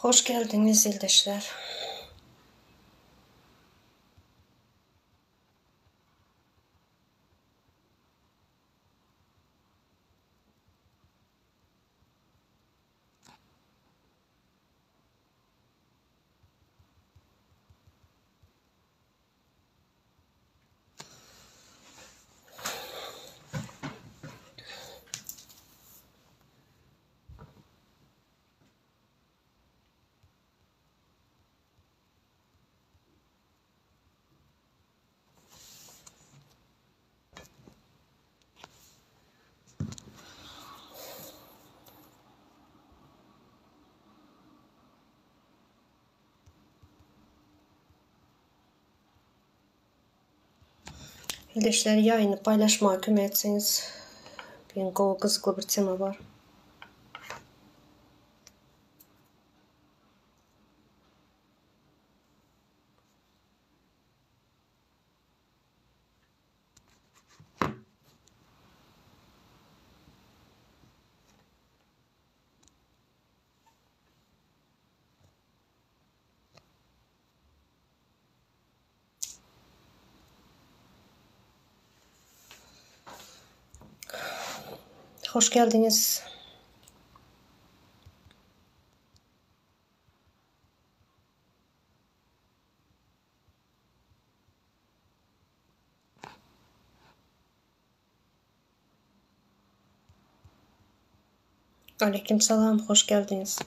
Hoş geldiniz ildeşler. Ildeşler ýaýyny paýlaşmaga kömek etseňiz. Bugün gowy gyzykly bir tema bar. Hoş geldiniz. Aleyküm salam, hoş geldiniz.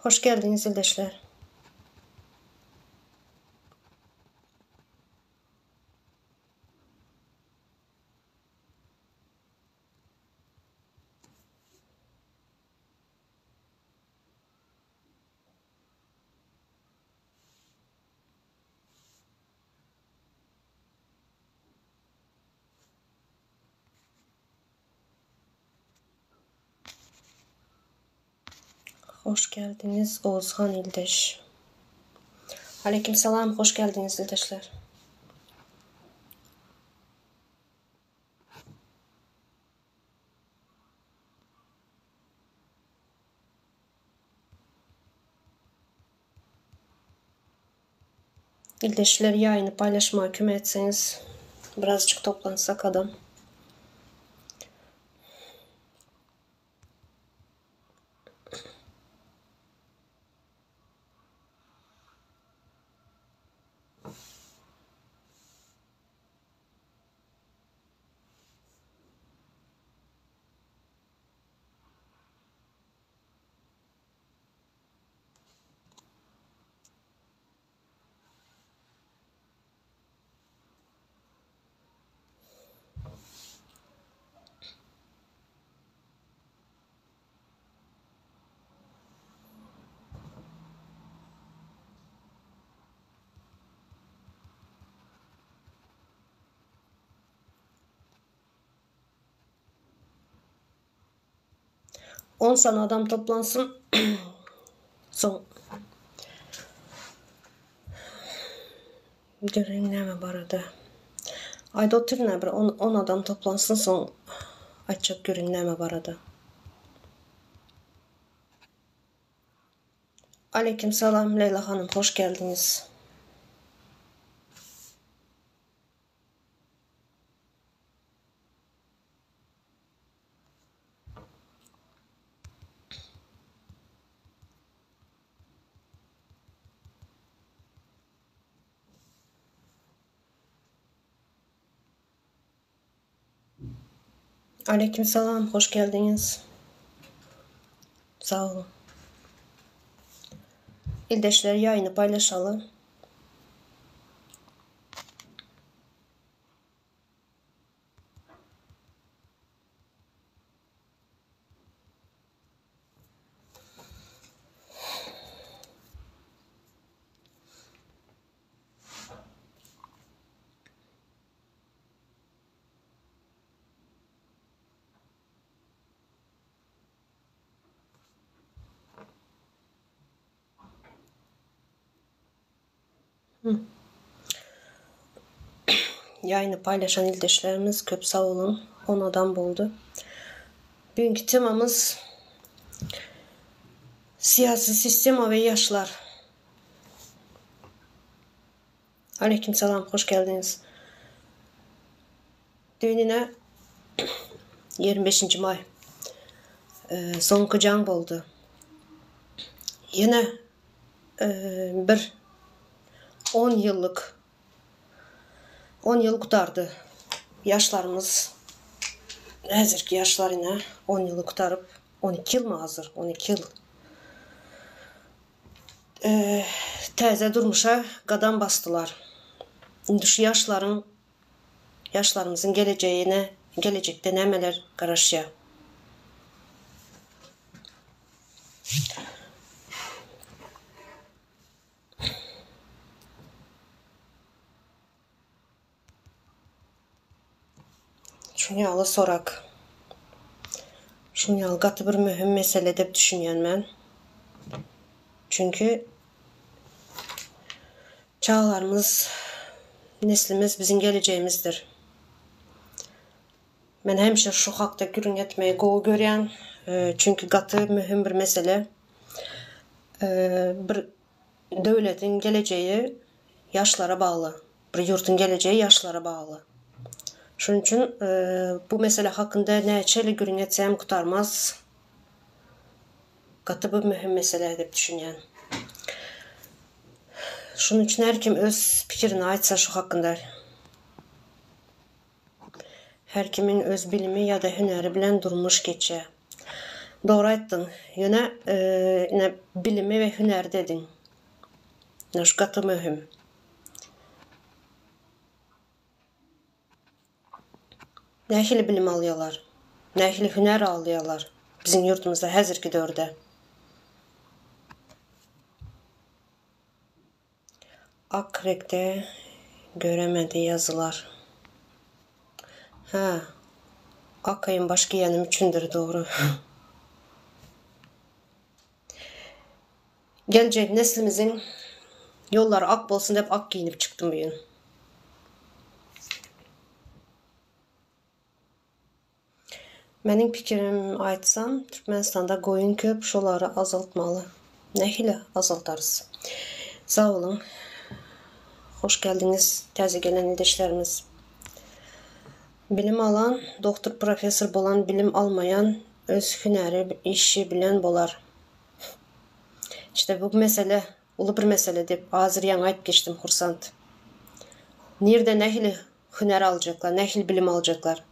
Hoş geldiniz ildeşler. Hoş geldiniz Oğuzhan İldeş. Aleyküm salam, hoş geldiniz ildeşler. İldeşler yayını paylaşmaya kömek etseniz birazcık toplansak adam. On sany adam toplansyn. Soň göreýin näme barada. Aýda otyryn bir on adam toplansyn soň aýtjak göreýin näme barada. Aleyküm salam Leyla hanım hoş geldiniz. Aleyküm salam, hoş geldiniz. Sag boluň. Ildeşler ýaýyny paýlaşaly. Ýaýyny paýlaşan ildeşlerimiz köp sag boluň. On adam boldy. Bugünkü temamyz syýasy sistema we ýaşlar. Aleýkim salam, hoş geldiňiz. Düýn ine 25-nji maý. Soňky jaň boldy. Ýene bir on ýyllyk on ýyl gutardy. Ýaşlarymyz häzirki ýaşlar ine on ýyly gutaryp, 12 ýylmy hazir? 12 ýyl. Täze durmuşa gadam basdylar. Indi şu ýaşlaryň, ýaşlarymyzyň gelejegine, gelejekde nämeler garaşýar? Şuny ýaly sorak. Şuny ýaly gaty bir möhüm mesele dep düşünýän men. Çünki çagalarymyz, neslimiz biziň gelejegimizdir. Men hemişe şu hakda gürrüň etmegi gowy görýän. Çünki gaty möhüm bir mesele. Bir Döwletiň gelejegi ýaşlara bagly. Bir ýurduň gelejegi ýaşlara bagly. Şonuň üçin bu mesele hakynda näçeli gürrüň etsem gutarmaz. Gaty bir möhüm mesele diýip düşünýän. Şonuň üçin her kim öz pikirini aýtsa şu hakynda. Her kimiň öz bilimi ýa-da hünäri bilen durmuş geçýär. Dogry aýtdyň. Ýöne ine bilimi we hünäri dediň. Ine şu gaty möhüm. Nähili bilim alýarlar? Nähili hünär alýarlar biziň ýurdumyzda häzirki döwürde? Ak reňkde göremedi ýazylar. Hä, ak aýymbaş giýenim üçindir dogry. Geljek neslimiziň ýollary ak bolsun dep ak giýnip çykdym bu gün. Meniň pikirim aýtsam, Türkmenistanda goýun köp, şolary azaltmaly. Nähili azaldarys? Sag boluň. Hoş geldiňiz täze gelen ildeşlerimiz. Bilim alan, doktor professor bolan bilim almaýan öz hünäri işi bilen bolar. İşte bu mesele uly bir mesele dep azir ýaňy aýyp geçdim Hursant. Nirde nähili hünär aljaklar, nähili bilim aljaklar?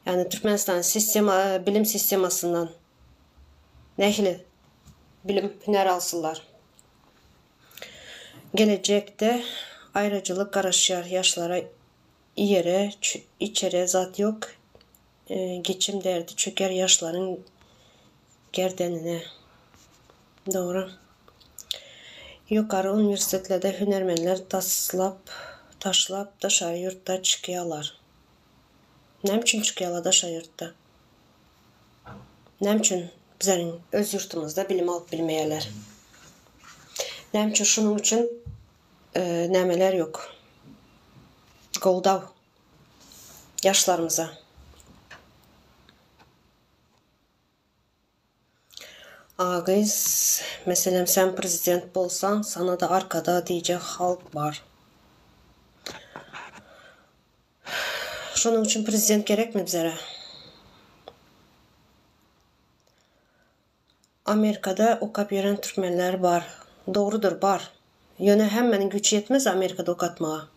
Ýagny Türkmenistanyň sistema bilim sistemasyndan nähili bilim, hünär alsynlar? Gelejekde aýrajylyk garaşýar ýaşlara iýere, içere zat ýok, geçim derdi çöker ýaşlaryň gerdenine. Dogry. Ýokary uniwersitetlerde hünärmenler taslap, taşlap daşary ýurtda çykýalar. Näme üçin çykýalar daşary ýurtda? Näme üçin bizleriň öz ýurtumyzda bilim alyp bilmeýärler? Näme üçin şunuň üçin nämeler ýok? Goldaw ýaşlarymyza. A gyz, meselem sen prezident bolsaň, sana-da arkada diýjek halk bar. Şonuň üçin prezident gerekmi bizere? Amerikada okap ýören türkmenler bar. Dogrudyr, bar. Ýöne hemmäniň güýçi ýetmez Amerikada okatmaga.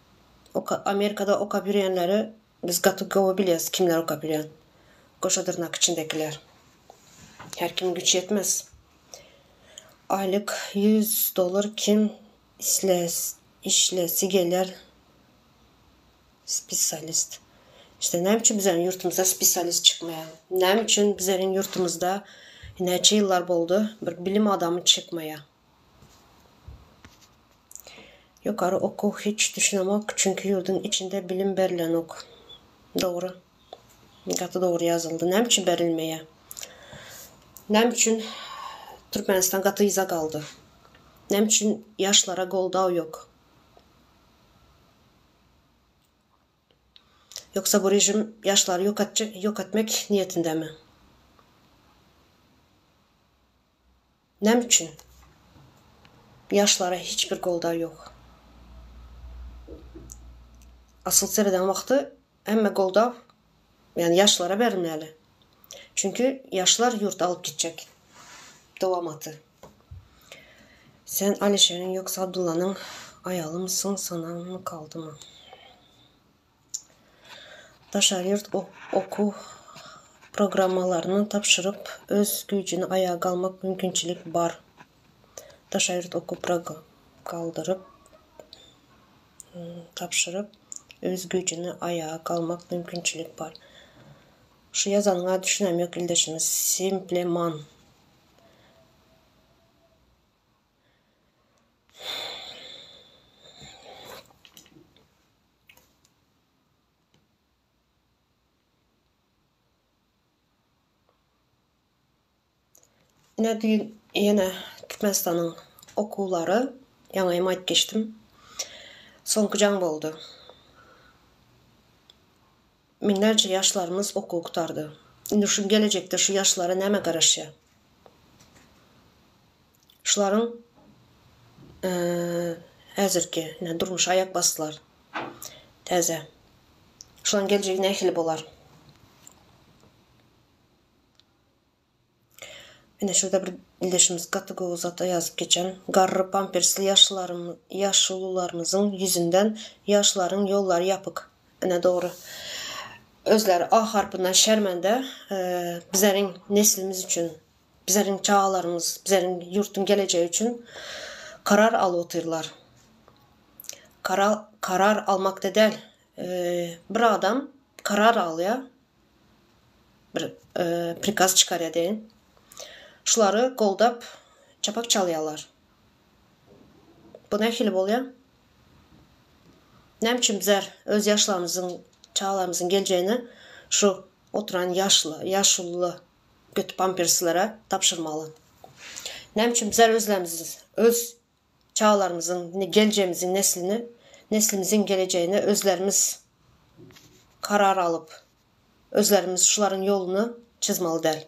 Oka Amerikada okap ýörýänleri biz gaty gowy bilýäs kimler okap ýörýän. Goşa dyrnak içindekiler. Her kimiň güýçi ýetmez. Aýlyk 100 dollar kim isles işlesi geler Spesialist. İşte näme üçin bizleriň ýurtumyzda spesialist çykmaýar? Näme üçin bizleriň ýurtumyzda näçe ýyllar boldy bir bilim adamy çykmaýar? Ýokary okuw hiç düşünemok, çünki ýurduň içinde bilim berilenok. Dogry. Gaty dogry ýazyldy. Näme üçin berilmeýär? Näme üçin Türkmenistan gaty yza galdy? Näme üçin ýaşlara goldaw ýok? Ýoksa bu režim ýaşlary ýok etjek, ýok etmek niýetindemi? Näme üçin? Ýaşlara hiç bir goldaw ýok. Asyl sereden wagty hemme goldaw ýani ýaşlara berilmeli. Çünki ýaşlar ýurdy alyp gitjek. Dowamaty. Sen Alişeriň ýoksa Abdyllanyň aýalymysyň sanaňmy kaldymy? Daşary ýurt okuw programmalaryny tabşyryp, öz güýjüni aýaga galmak mümkinçilik bar. Daşary ýurt okuw galdyryp, tabşyryp, öz güýjüni aýaga galmak mümkinçilik bar. Şu ýazanyňa düşünem ýok ildeşimiz Simpleman. Ine düýn ýene Türkmenistanyň okuwlary, ýaňy hem aýdyp geçdim, soňky jaň boldy. Müňlerçe ýaşlarymyz okuwy gutardy. Indi şu gelejekde şu ýaşlara näme garaşýar? Şularyň häzirki ine durmuşa aýak basdylar. Täze. Şularyň geljegi nähili bolar? Ine şurada bir ildeşimiz gaty gowy zat ýazyp geçen. Garry pampersli ýaşlarym ýaşulularymyzyň ýüzünden ýaşlaryň ýollary ýapyk. Ine dogry. Özleri A harpyndan şermende bizleriň neslimiz üçin, bizleriň çagalarymyz, bizleriň ýurtuň gelejegi üçin karar alyp otyrlar. Karar karar almakda däl. Bir adam karar alýar. Bir prikaz çykarýar deýin. Şulary goldap çapak çalýarlar. Bu nähili bolýar? Näme üçin bizler öz ýaşlarymyzyň, çagalarymyzyň geljegini şu oturan ýaşly, ýaşuly göt pamperslere tabşyrmaly? Näme üçin bizler özlerimiz öz çagalarymyzyň, geljegimiziň neslini, neslimiziň gelejegini özlerimiz karar alyp, özlerimiz şularyň ýoluny çyzmaly däl?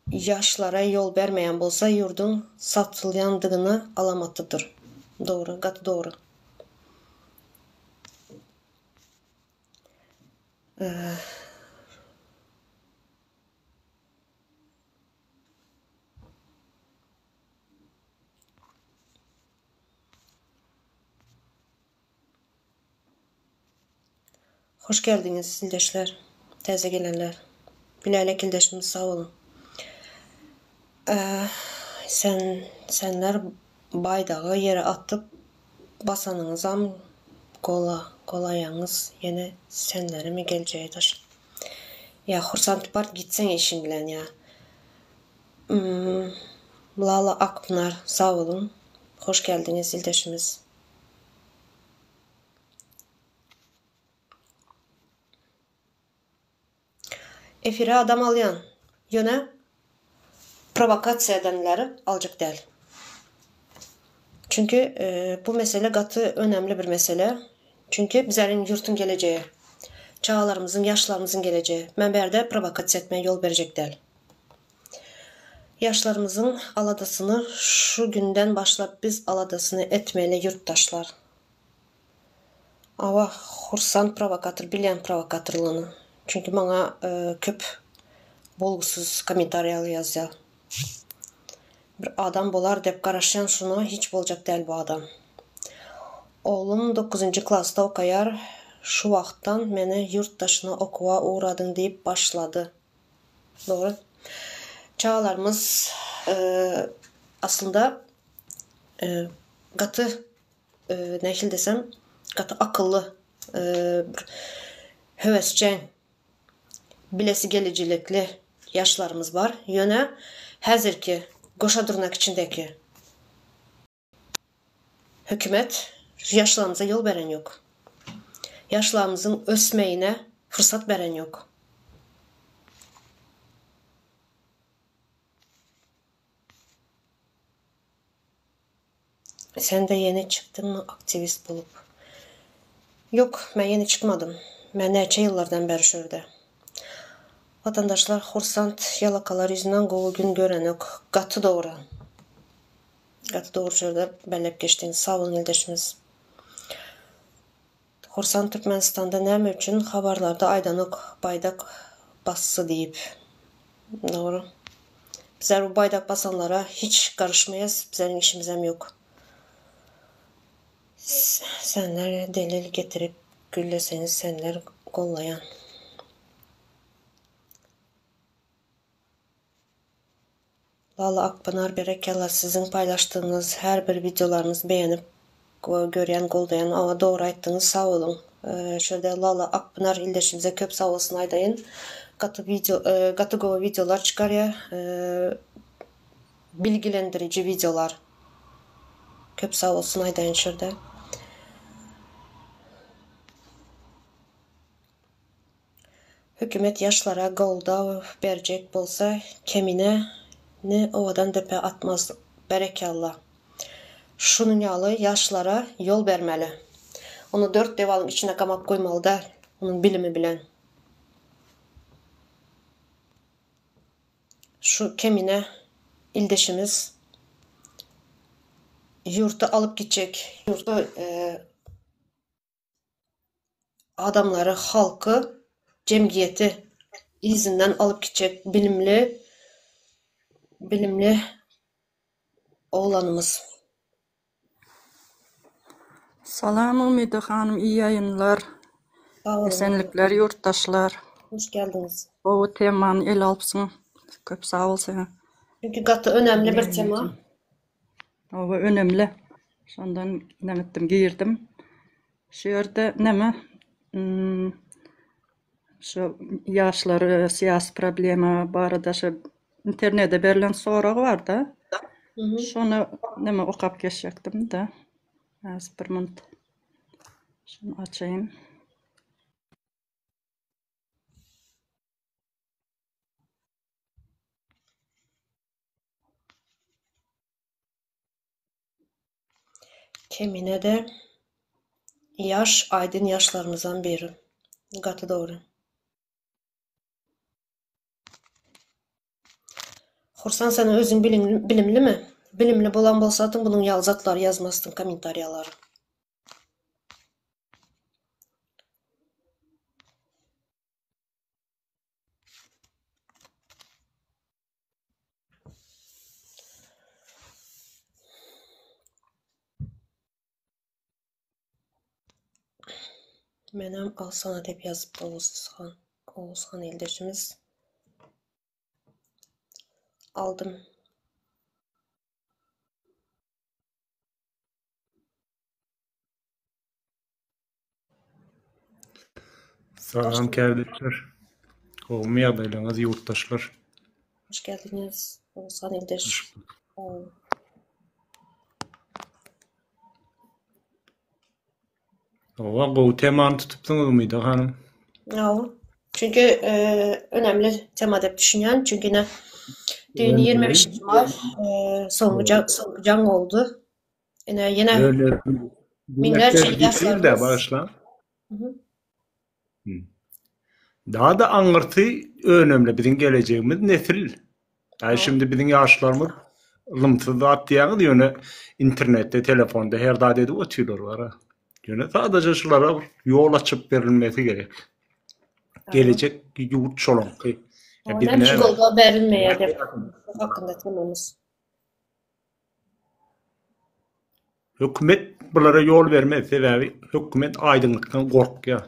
Ýaşlara ýol bermeýän bolsa ýurduň satylýandygyny alamatydyr. Dogry, gaty dogry. Hoş geldiňiz ildeşler, täze gelenler. Bilälek ildeşimiz sag boluň. Sen senler baýdagy ýere atyp basanyňyzam gola golaýaňyz ýene senleremi geljegi daş. Ýa Hursant bar gitseň işiň bilen ýa. Lala Akpynar sag boluň. Hoş geldiňiz ildeşimiz. Efire adam alýan, ýöne prowokasiýa edenleri aljak däl. Çünki bu mesele gaty önemli bir mesele. Çünki bizleriň ýurtuň gelejegi, çagalarymyzyň, ýaşlarymyzyň gelejegi. Men bärde prowokasiýa etmäge ýol berjek däl. Ýaşlarymyzyň aladasyny şu günden başlap biz aladasyny etmeli ýurtdaşlar. Awa Hursant prowokator bilýän prowokatorlygyny. Çünki maňa köp bolgusyz kommentariýalar ýazýar. Bir adam bolar dep garaşýan şuna hiç boljak däl bu adam. Oglum dokuzynjy klasda okaýar şu wagtdan meni ýurt daşyna okuwa ugradyň diýip başlady. Dogry. Çagalarymyz aslynda gaty nähili desem gaty akylly bir höwesjeň bilesigelijilikli ýaşlarymyz bar. Ýöne häzirki goşa dyrnak içindäki hökümet ýaşlarymyza ýol beren ýok. Ýaşlarymyzyň ösmegine pursat beren ýok. Sen-de ýene çykdyňmy aktiwist bolup? Ýok, men ýene çykmadym. Men näçe ýyllardan bäri şu ýerde. Watandaşlar hursant ýalakalar ýüzünden gowy gün görenok. Gaty dogry. Gaty dogry şu ýerde belläp geçdiňiz. Sag boluň ildeşimiz. Hursant Türkmenistanda näme üçin habarlarda aýdanok baýdak bassy diýip. Dogry. Bizler bu baýdak basanlara hiç garyşmaýas, bizleriň işimizem ýok. Senler delil getirip gülleseňiz senler gollaýan. Lala Akpynar berekella siziň paýlaşdygyňyz her bir wideolaryňyz begenip görýän goldaýan awa dogry aýtdyňyz sag boluň şu ýerde Lala Akpynar ildeşimize köp sag bolsun aýdaýyn gaty wideo gaty gowy wideolar çykarýa bilgilendiriji wideolar köp sag bolsun aýdaýyn şu ýerde. Hökümet ýaşlara goldaw berjek bolsa kemine ni owadan depe atmaz berekella. Şunuň ýaly ýaşlara ýol bermeli. Ony dört dewalyň içine gamap goýmaly däl onuň bilimi bilen. Şu kemine ildeşimiz ýurty alyp gitjek ýurty Adamlary, halky, jemgyýeti yzyndan alyp gitjek bilimli, bilimli oglanymyz. Salam Umyda hanym iyi ýaýynlar. Sag boluň. Esenlikler ýurtdaşlar. Hoş geldiňiz. Gowy temany ele alypsyň. Köp sag bol saňa. Çünki gaty önemli bir tema. Hawa önemli. Şondan neme etdim girdim. Şu ýerde neme şu ýaşlar syýasy problema barada şu internede berlen sorag barda. Şony neme okap geçjekdim-de. Az bir minut. Şuny açaýyn. Kemine-de ýaş aýdyn ýaşlarymyzdan biri. Gaty dogry. Hursan sen özüň bilimlimi? Bilimli bolan bolsadyň bunuň ýaly zatlary ýazmasdyň kommentariýalara. Menem alsana diýip ýazypdy Oguzhan, Oguzhan ildeşimiz. Aldym. Salam kärdeşler. Gowumy ýagdaýlaryňyz ýurtdaşlar? Hoş geldiňiz Oguzhan ildeş. Hawa, gowy temany tutupsyňyz Umyda hanym. Hawa. Çünki e, önemli tema diýip düşünýän. Çünki ine düýn 25 maý e, soňky jaň, soňky jaň boldy. Ine ýene Müňlerçe ýaşlarymyz. Bagyşla. Daha-da aňyrsy önemli biziň gelejegimiz nesil. Aý şimdi biziň ýaşlarymyz ylymsyz zat diýýäňiz ýöne internetde telefonda her zat edip otyrlar bara. Ýöne sadaja şulara bir ýol açyp berilmesi gerek. Gelejek ýurt şolaňky. Biz näme? Goldaw berilmeýär diýip hakynda temamyz. Hökümet bulara ýol bermez, sebäbi hökümet aýdyňlykdan gorkýar.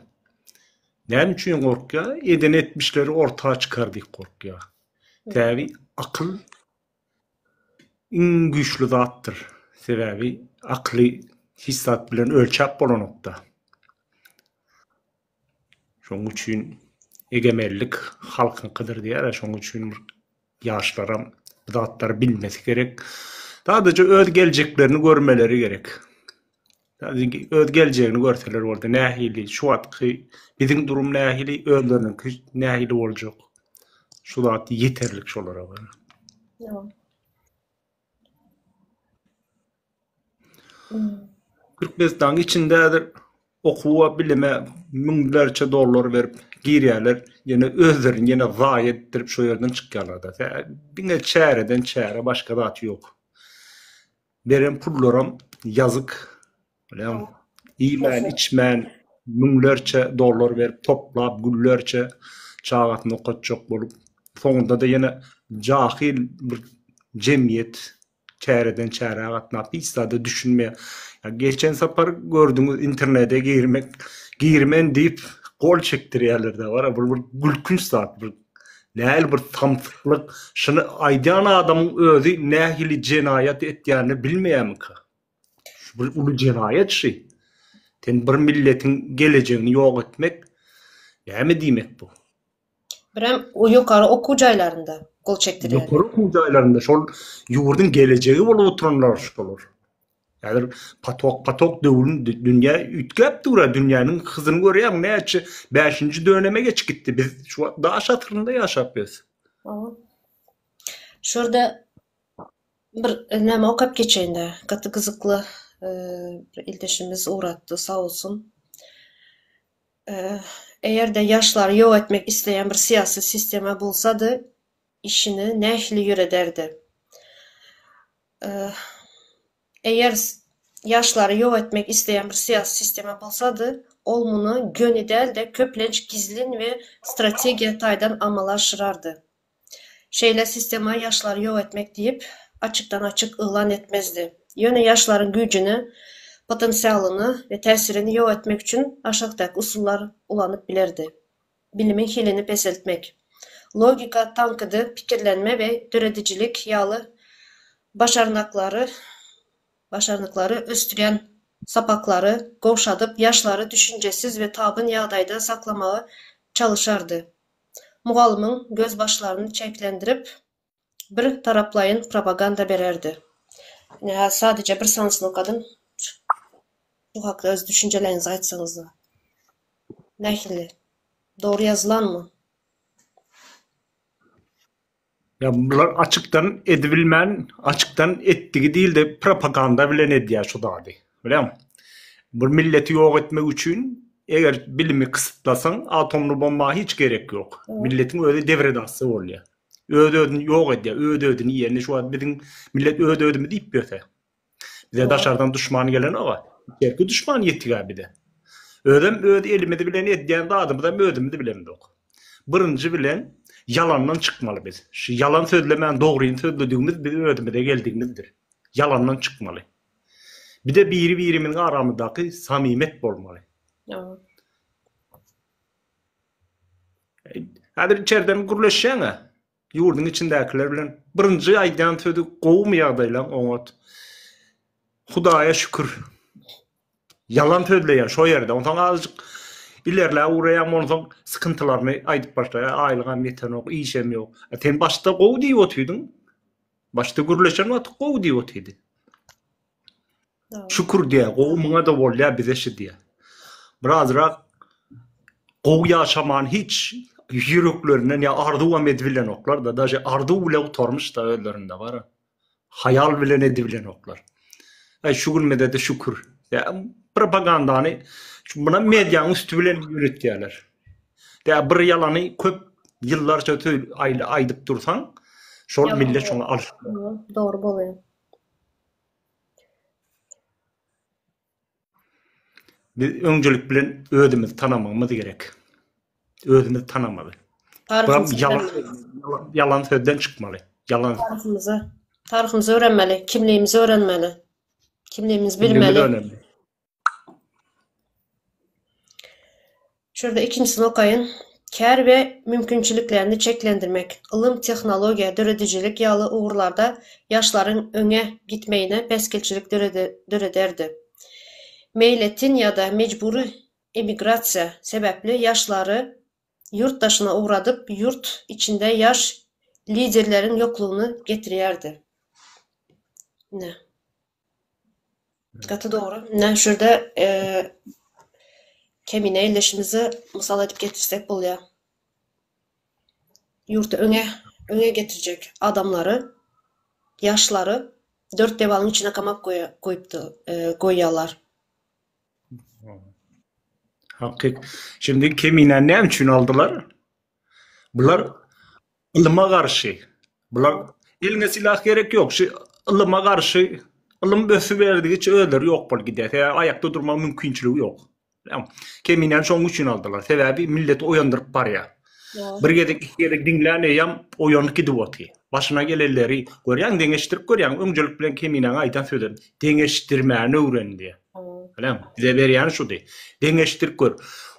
Näme üçin gorkýar? Eden etmişleri orta çykar diýip gorkýar. Sebäbi akyl iň güýçli zatdyr. Sebäbi akyly hiç zat bilen ölçäp bolanokda. Şonuň üçin egemenlik halkyňkydyr diýýär, şonuň üçin Ýaşlaram bu zatlary bilmesi gerek. Sadaja öz geljeklerini görmeleri gerek. Sadece öz geljegini görseler boldy. Nähili, şu wagtky biziň durum nähili, özleriniňki nähili boljak. Şu zat ýeterlik şolara. Türkmenistanyň içinde häzir. Okuwa, bilime müňlerçe dollar berip girýärler, ýene özlerini ýene zaýa etdirip şo ýerden çykýarlar-da. Diňe çäreden çäre başga zat ýok. Beren pullaram ýazyk. Bilýäňmi? Iýmän, içmän müňlerçe dollar berip toplap günlerçe çagasyny okatjak bolup, soňunda-da ýene jahyl bir jemgyýet çäreden çärä gatnap hiç zada düşünmeýär. Ýa geçen sapar gördüňiz internete girmek girmen diýip gol çekdirýärler-de bar bir bir gülkünç zat bir nähili bir samsyklyk şuny aýdýan adamyň özi nähili jenaýat etýänini bilmeýärmika? Şu bir uly jenaýat şi. Sen bir milletiň gelejegini ýok etmek näme diýmek bu? Birem ýokary okuw jaýlarynda gol çekdirýärler. Ýokary okuw jaýlarynda şol ýurduň gelejegi bolup oturanlar şolar. Häzir patok patok döwrün dünýä üýtgäp dur-a dünýäniň hyzyny görýäň näçe bäşinji döneme geçip gitdi biz şu wagt daş asyrynda ýaşap ýös. Hawa. Şurada bir näme okap geçeýin-dä. Gaty gyzykly bir ildeşimiz ugratdy sag bolsun. Eger-de ýaşlary ýok etmek isleýän bir syýasy sistema bolsady, işini nähili ýörederdi? Eger ýaşlary ýok etmek isleýän bir syýasy sistema bolsady, ol muny göni däl-de, köplenç gizlin we strategiýa taýdan amala aşyrardy. Şeýle sistema ýaşlary ýok etmek diýip, açykdan-açyk yglan etmezdi. Ýöne ýaşlaryň güýjüni, potensialyny we täsirini ýok etmek üçin aşakdaky usullar ulanyp bilerdi, Bilimiň hilini peseltmek. Logika, tankydy pikirlenme we döredijilik ýaly başarnaklary başarnyklary ösdürýän sapaklary gowşadyp, ýaşlary düşünjesiz we tabyn ýagdaýda saklamaga çalyşardy. Mugallymyň gözbaşlaryny çäklendirip, bir taraplaýyn propaganda bererdi. Ine, sadeje bir sanysyny okadym. Şu hakda öz düşünjeleriňizi aýtsaňyzda. Nähili? Dogry ýazylanmy? Ýa bular açykdan edibilmän, açykdan etdigi diýilde propaganda bilen edýär şu zady. Bilýäňmi? Bir milleti ýok etmek üçin eger bilimi kysytlasaň, atomly bomba hiç gerek ýok. Milletiň özi degradasiýa bolýar. Öz-özüni ýok edýär, öz-özüni iýýär. Indi şu wagt biziň millet öz-özümizi iýip ýörse. Bize daşardan duşman gelenok-a. Içerki duşman ýetig-ä bize. Özem öz elimiz bilen edýän zadymyzam özümiz bilemzok. Birinji bilen ýalandan çykmaly biz. Şu ýalan sözlemän dogryny sözledigimiz biz özümize geldigimizdir. Ýalandan çykmaly. Bir-de biri-birimiziň aramyzdaky samymet bolmaly. Häzir içerden gürleşýäň-ä. Ýurduň içindäkiler bilen birinji aýdýan sözi gowumy ýagdaýlaň oňat. Hudaýa şükür. Ýalan sözleýär şo ýerde. Onsoň azajyk ilerläp ugraýaň onsoň sykyntylaryny aýdyp başlaýar. Aýlygam ýetenok, işem ýok. A sen başda gowy diýip otydyň. Başda gürleşen wagty gowy diýip otydy. Şükür diýýär, gowy muňa-da bolýar bize şi diýýär. Birazrak gowy ýaşamany hiç ýüreklerinden ýa arzuwam edibilenoklar-da, daže arzuw bile gutarmyş-da özlerinde bar. Haýal bilen edibilenoklar. Äý şu günümizde-de şükür. Ýa propagandany munam medianyň üsti bilen ýöretýärler. Ýa bir ýalany köp ýyllarça aýdyp dursaň, şol millet şoňa alşyp. Dogry bolýar. Biz öňcelik bilen özümizi tanamagymyz gerek. Özümizi tanamaly. Ýalan, ýalan sözden çykmaly. Ýalan. Taryhymyzy, taryhymyzy öwrenmeli, kimligimizi öwrenmeli. Kimligimizi bilmeli. Şurada ikinjisini okaýyn. Kär we mümkinçiliklerini çäklendirmek, ylym, tehnologiýa, döredijilik ýaly ugurlarda ýaşlaryň öňe gitmegine päsgelçilik dörederdi. Meýletin ýa-da mejbury emigrasiýa sebäpli ýaşlary ýurt daşyna ugradyp, ýurt içinde ýaş liderleriň ýoklugyny getirýärdi. Ine. Gaty dogry. Ine şu ýerde Kemine ildeşimizi mysal edip getirsek bolýar. Ýurty öňe öňe getirjek adamlary, ýaşlary dört dewalyň içine gamap goýupdy, goýýarlar. Hakyk. Şimdi Keminäni näme üçin aldylar? Bular ylyma garşy. Bular eliňe silah gerek ýok. Şu ylyma garşy ylym ösüberdigiçe özleri ýok bolup gidýär. Sebäbi aýakda durmaga mümkinçiligi ýok. Keminäni şonuň üçin aldylar. Sebäbi milleti oýandyryp barýar. Bir gezek, iki gezek diňlän eýýäm oýanyp gidip otyr. Başyna gelenleri görýäň, deňeşdirip görýäň. Öňjelik bilen Keminäň aýdan sözem deňeşdirmäni öwren diýýär. Bileň, bize berýäni şudy. Deňeşdirip gör.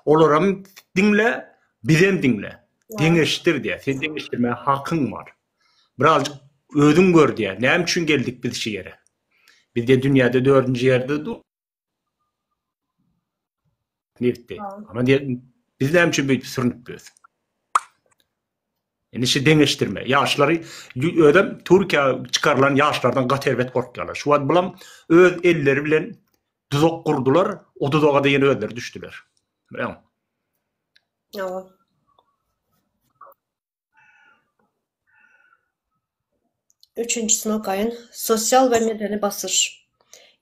Olaram diňle, bizem diňle. Deňeşdir diýýär. Sen deňeşdirmäge hakyň bar. Birazjyk özüň gör diýýär. Näme üçin geldik biz şu ýere? Biz diýýär dünýäde dördünji ýerde dur. Nebitde. Ama diýer, biz näme üçin beýdip sürünip ýörüs? Indi şu deňeşdirme. Ýaşlary özem Türkiýä çykarylan ýaşlardan gaty erbet gorkýarlar. Şu wagt bulam öz elleri bilen duzak gurdular, o duzaga da ýene özleri düşdüler. Bilýäňmi? Hawa. Üçünjisini okaýyn. Sosial we medeni basyş.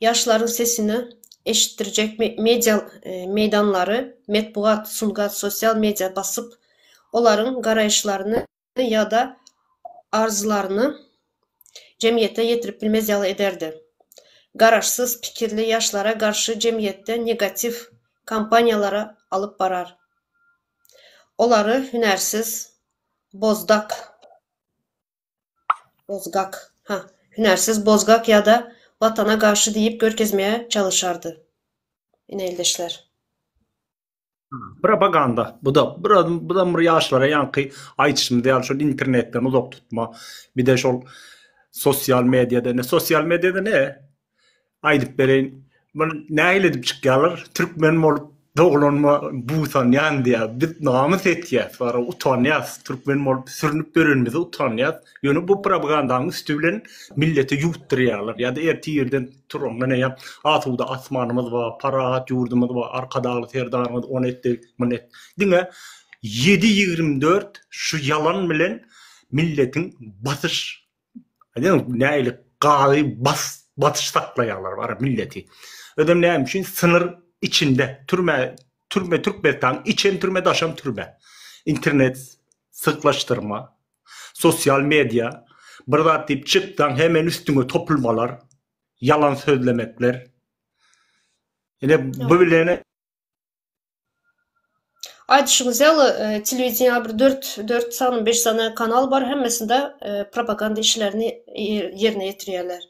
Ýaşlaryň sesini eşitdirjek media meýdanlary, metbugat, sungat, sosial media basyp, olaryň garaýyşlaryny ýa-da arzylaryny jemgyýete ýetirip bilmez ýaly ederdi. Garaşsyz pikirli ýaşlara garşy jemgyýetde negatiw kampaniýalary alyp barar. Olary hünärsiz, bozdak, bozgak, ha, hünärsiz, bozgak ýa-da Watana garşy diýip görkezmäge çalyşardy. Ine ildeşler. Propaganda. Bu-da, bu-da bir ýaşlara ýaňky aýdyşymyz ýaly şol internetden uzak tutma. Bir-de şol sosial mediada ne, sosial mediada ne? Aýdyp bereýin. Muny nähili edip çykýarlar? Türkmen bolup doglanyma buýsanýan diýýär. Biz namys etýäs, bara utanýas. Türkmen bolup sürnüp ýörenimize utanýas. Ýöne bu propagandanyň üsti bilen millete ýuwtdurýarlar. Ýa-da ertir irden turandan eýýäm asuda asmanymyz bar, parahat ýurdumyz bar, Arkadagly Serdarymyz ony etdi, muny etdi. Diňe ýedi 24 şu ýalan bilen milletiň basyş Aýdyň, nähili gazy bas basyş saklaýarlar bara milleti. Özem näme üçin synyr içinde türme türme Türkmenistanyň içem türme daşam türme. Internet syklaşdyrma, sosial media bir zat diýip çyksaň hemen üstüňe topulmalar, ýalan sözlemekler. Ine bu bilen Aýdyşyňyz ýaly, telewideniýada bir dört, dört sany, beş sany kanal bar, hemmesinde propaganda işlerini ýerine ýetirýärler.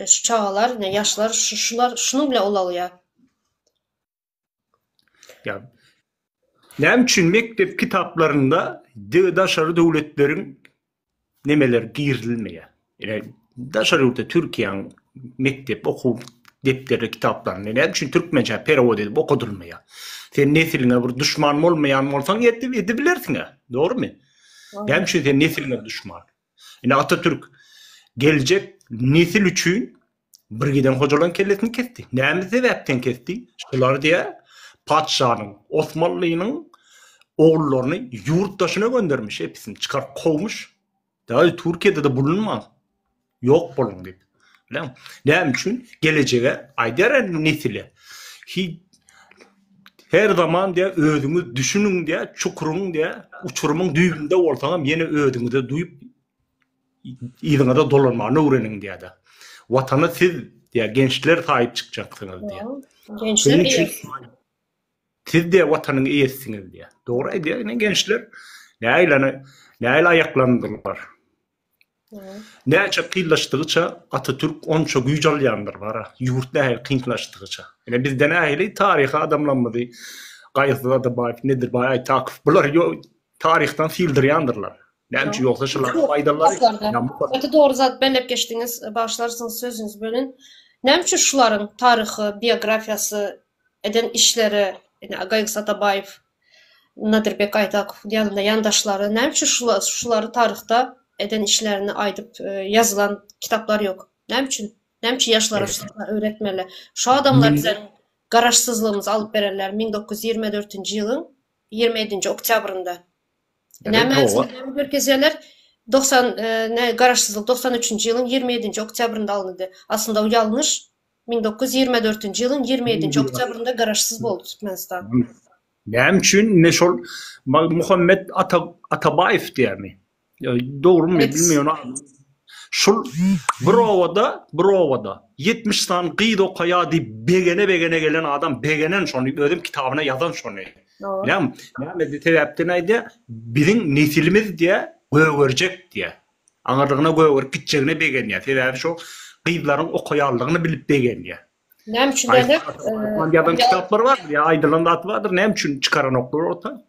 Şu çagalar, ine ýaşlar şu şular şunuň bilen ulalýar. Ýa näme üçin mekdep kitaplarynda daşary döwletleriň nemeler girizilmeýär. Ine, daşary ýurtda Türkiýäniň mekdep okuw depderli kitaplaryny näme üçin türkmençä perewod edip okadylmaýar? Sen nesliňe bir duşman bolmaýan bolsaň edip edibilersiň-ä, dogrumy? Näme üçin sen nesliňe duşman? Ine Atatürk geljek nesil üçin Bir giden hojalaň kellesini kesdi. Näme sebäpden kesdi? Şular diýä patyşanyň, Osmanlynyň ogullaryny ýurt daşyna göndermiş, hepsini çykaryp kowmuş. Dagy Türkiýede-de bulunmaň. Ýok boluň diýip. Bileň? Näme üçin? Gelejege aýdar nesile. Hi her zaman diýä özüňiz düşüniň diýä, çukuryň diýä, uçurymyň düýbünde bolsaňam ýene özüňize duýup Yzyňyza dolanmany öwreniň diýýär-de. Watana siz diýýär, gençler saýyp çykjaksyňyz diýýär. Gençler eýesi. Siz diýýär, watanyň eýesisiňiz diýýär. Dogry aýdýar, ine gençler nähili nähili aýaklandylar. Näçe kynlaşdygyça Atatürk onça güýç alýandyr bara. Ýurt nähili kynlaşdygyça. Ine bizde nähili taryhy adamlarymyzy Gaýgysyz Atabaýew, Nedirbaý Aýtakow bular taryhdan syldyrýandyrlar. Näme üçin ýogsa şular aýdanlary Gaty dogry zat belläp geçdiňiz. Bagyşlarsyňyz sözüňizi bölen. Näme üçin şularyň taryhy, biografiýasy, eden işleri, ine Gaýgysyz Atabaýew, Nadirbek Aýtakow ýanynda ýandaşlary, näme üçin şulary taryhda eden işlerini aýdyp ýazylan kitaplar ýok? Näme üçin? Näme üçin ýaşlara şulary öwretmeli? Şu adamlar bize garaşsyzlygymyzy alyp bererler 1924-nji ýylyň 27-nji oktýabrynda. Näme näme görkezýärler? 90 ne garaşsyzlyk 93-nji ýylyň 27-nji oktýabrynda alyndy. Aslynda o ýalňyş. 1924-nji ýylyň 27-nji oktýabrynda garaşsyz boldy Türkmenistan. Näme üçin indi şol Muhammet Ata Atabaýew diýýärmi? Dogrumy bilmeýän. Şul bir obada, bir obada 70 sany gyz okaýar diýip begene-begene gelen adam begenen şony özem kitabyna ýazan şony. Näme? Näme sebäpden aýdýar? Biziň nesilimiz diýýär, gögerjek diýýär. Aňyrlygyna gögerip gitjegine begenýär. Sebäbi şo gyzlaryň okaýanlygyny bilip begenýär. Näme üçin diýende? Ýazan kitaplary bardyr ýa aýdylan zat bardyr. Näme üçin çykaranoklar orta?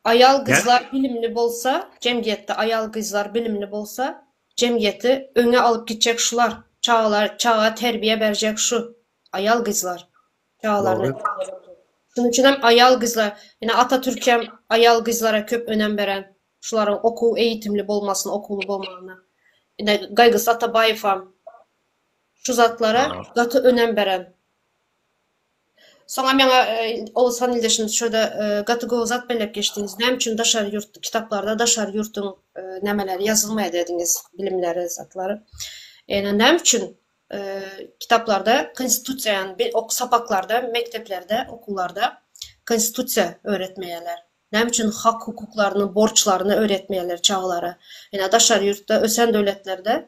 Aýal gyzlar bilimli bolsa, jemgyýetde aýal gyzlar bilimli bolsa, jemgyýeti öňe alyp gitjek şular. Çagalar, çaga terbiýe berjek şu aýal gyzlar. Çagalaryna terbiýe berjek. Şunuň üçin hem aýal gyzlar, ine Atatürk hem aýal gyzlara köp önem beren. Şularyň okuw eýitimli bolmasyna, okuwly bolmagyna. Ine Gaýgysyz Atabaýewam Şu zatlara gaty önem beren. Soňam ýaňa Oguzhan ildeşimiz şurada gaty gowy zat belläp geçdiňiz. Näme üçin daşary ýurt kitaplarda daşary ýurtuň nämeleri ýazylmaýar dediňiz, bilimleri, zatlary. Ýöne näme üçin kitaplarda konstitusiýa ýagny sapaklarda, mekdeplerde, okuwlarda konstitusiýa öwretmeýärler? Näme üçin hak-hukuklaryny, borçlaryny öwretmeýärler çagalara? Ine, daşary ýurtda, ösen döwletlerde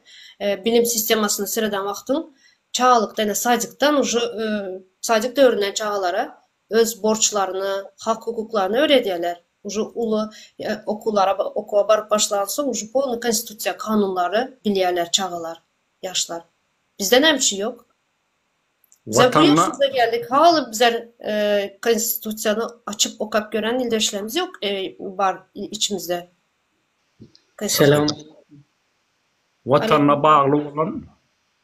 bilim sistemasyna sereden wagtyň, çagalykda, ine, sadikden uje, sadik döwründen çagalara öz borçlaryny, hak-hukuklaryny öwredýärler. Uje uly okuwlara, okuwa baryp başlansoň, uje polny konstitusiýa, kanunlary bilýärler çagalar, ýaşlar. Bizde näme üçin ýok? Bizler bu Watanyna ýaşymyza geldik, haly bizler konstitusiýany açyp okap gören ildeşlerimiz ýok bar içimizde. Selam. Watanyna bagly bolan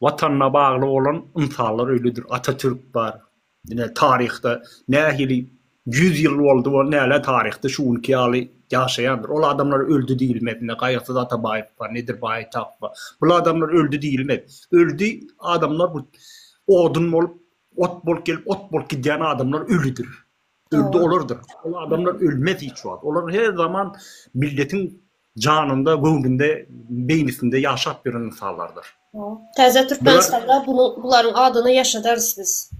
Watanyna bagly bolan ynsanlar öýledir. Atatürk bar. Ine taryhda nähili 100 ýyl boldy bol näle taryhda şu günki ýaly ýaşaýandyr. Ol adamlar öldi diýilmez. Ine Gaýgysyz Atabaýew bar, Nedirbaý Aýtakow bar. Bul adamlar öldi diýilmez. Öldi adamlar bu odun bolup, ot bolup gelip, ot bolup gidýän adamlar ölüdir. Öldi olardyr. Ol adamlar ölmez hiç wagt. Olar her zaman milletiň janynda, göwnünde, beýnisinde ýaşap ýören ynsanlardyr. Täze Türkmenistanda bunuň bularyň adyny ýaşadarys biz.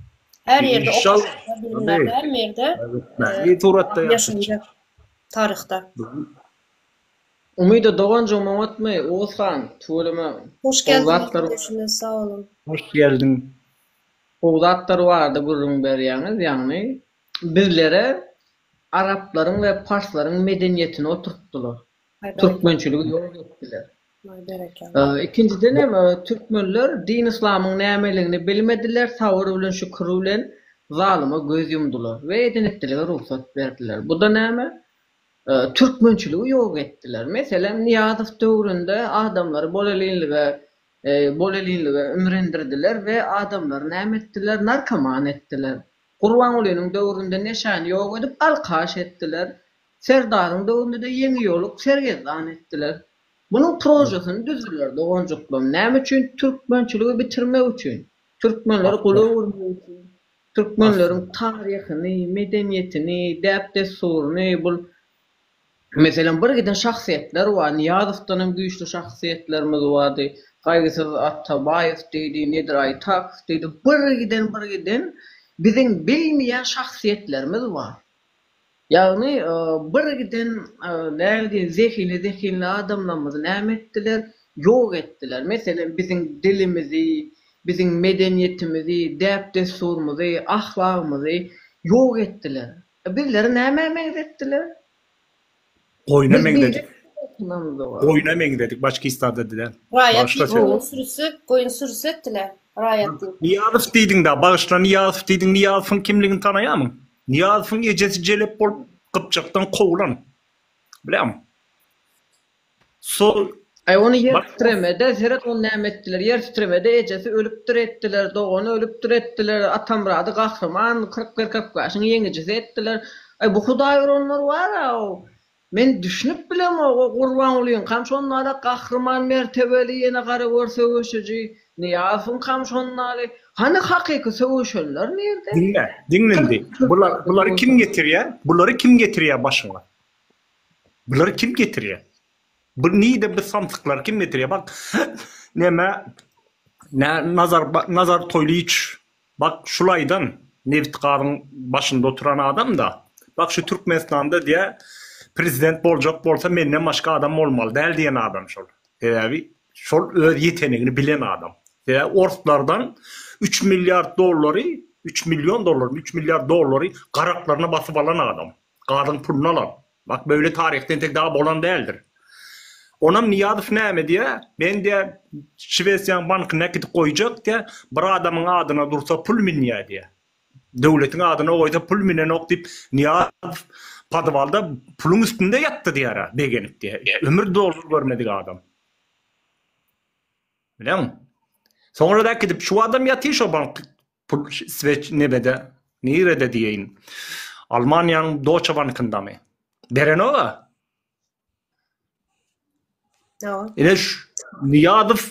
Her ýerde okuwlarda, bilimlerde, hemme ýerde suratda ýaşanjak taryhda. Umyda doganjygym oňatmy Oguz han tüweleme Hoş gowy geldiňiz zatlar ildeşimiz sag boluň. Hoş geldiň. Gowy zatlar barada gürrüň berýäňiz ýagny bizlere Araplaryň we parslaryň medeniýetini oturtdylar. Türkmençiligi ýok etdiler. Ikinjiden hem türkmenler din-yslamyň nämeligini bilmediler, sabyr bilen şükür bilen zalyma göz ýumdular we eden-etdilige rugsat berdiler. Bu-da näme? Türkmençiligi ýok etdiler. Meselem, Nyýazow döwründe adamlary bolelinlige bolelinlige imrindirdiler we adamlary näme etdiler? Narkoman etdiler. Gurbangulynyň döwründe neşäni ýok edip alkaş etdiler. Serdaryň döwründe-de ýeňiýoluk sergezdan etdiler. Munuň prožesini düzdüler doganjyklam. Näme üçin? Türkmençiligi bitirmek üçin. Türkmenleri gula öwürmek üçin. Türkmenleriň taryhyny, medeniýetini, däp-dessuryny bul Meselem bir giden şahsyýetler bar. Nyýazowdan hem güýçli şahsyýetlerimiz bardy. Gaýgysyz Atabaýew diýdi, Nedir Aýtakow diýdi. Bir giden bir giden biziň bilmeýän şahsyýetlerimiz bar. Ýagny bir giden näme diýen zehini zehinli adamlarymyzy näme etdiler? Ýok etdiler. Meselem biziň dilimizi, biziň medeniýetimizi, däp-dessurymyzy, ahlagymyzy ýok etdiler. Bizleri nämä meňzetdiler? Goýna meňzedik. Goýna meňzedik Başkistada diýen. Raýat diýip goýun sürüsi, goýun sürüsi etdiler. Raýat diýip. Nyýazow diýdiň-dä, bagyşla Nyýazow diýdiň, Nyýazowyň kimligini tanaýarmyň? Nyýazowyň ejesi jelep bolup Gypjakdan kowlan. Bilýäňmi? Sol Aý ony ýer titremede seret ony näme etdiler ýer titremede ejesi ölüpdir etdiler dogany ölüpdir etdiler Atamyrady gahryman 41 45-iň ýeňijisi etdiler aý bu hudaý uranlar bar-ow men düşünip bilemok o Gurbangulyňkam şondaly gahryman mertebeli ýene garagör söweşiji Nyýazowyňkam şondaly hany hakyky söweşenler nirde Diňle, diňle indi. Bular, bulary kim getirýär? Bulary kim getirýär başyňa? Bulary kim getirýär? Bu nide bu samsyklary kim getirýär? Bak neme nä Nazar Nazar Toýlyç bak şul aýdan nebit gazyň başynda oturan adam da. Bak şu Türkmenistanda diýýär, prezident boljak bolsa menden başga adam bolmaly däl diýen adam şol. Sebäbi şol öz ýetenegini bilen adam. Sebäbi orslardan üç milliard dollary, üç million dollarmy, üç milliard dollary garaklaryna basyp alan adam. Gazyň puluny alan. Bak böyle taryhda entek daha bolan däldir. Onam Nyýazow näme diýýär? Men diýýär Şwesiýanyň bankyna äkidip goýjak diýýär. Bir adamyň adyna dursa pul münýär diýýär. Döwletiň adyna goýsa pul münenok diýip Nyýazow podwalda puluň üstünde ýatdy diýýär begenip diýýär. Ömür dollar görmedik adam. Bileňmi? Soňra da äkidip şu adam ýatyr şo bank Pul sveç nebede nirede diýeýin. Almaniýanyň Doça bankyndamy? Berenok-a. Ine Nyýazow,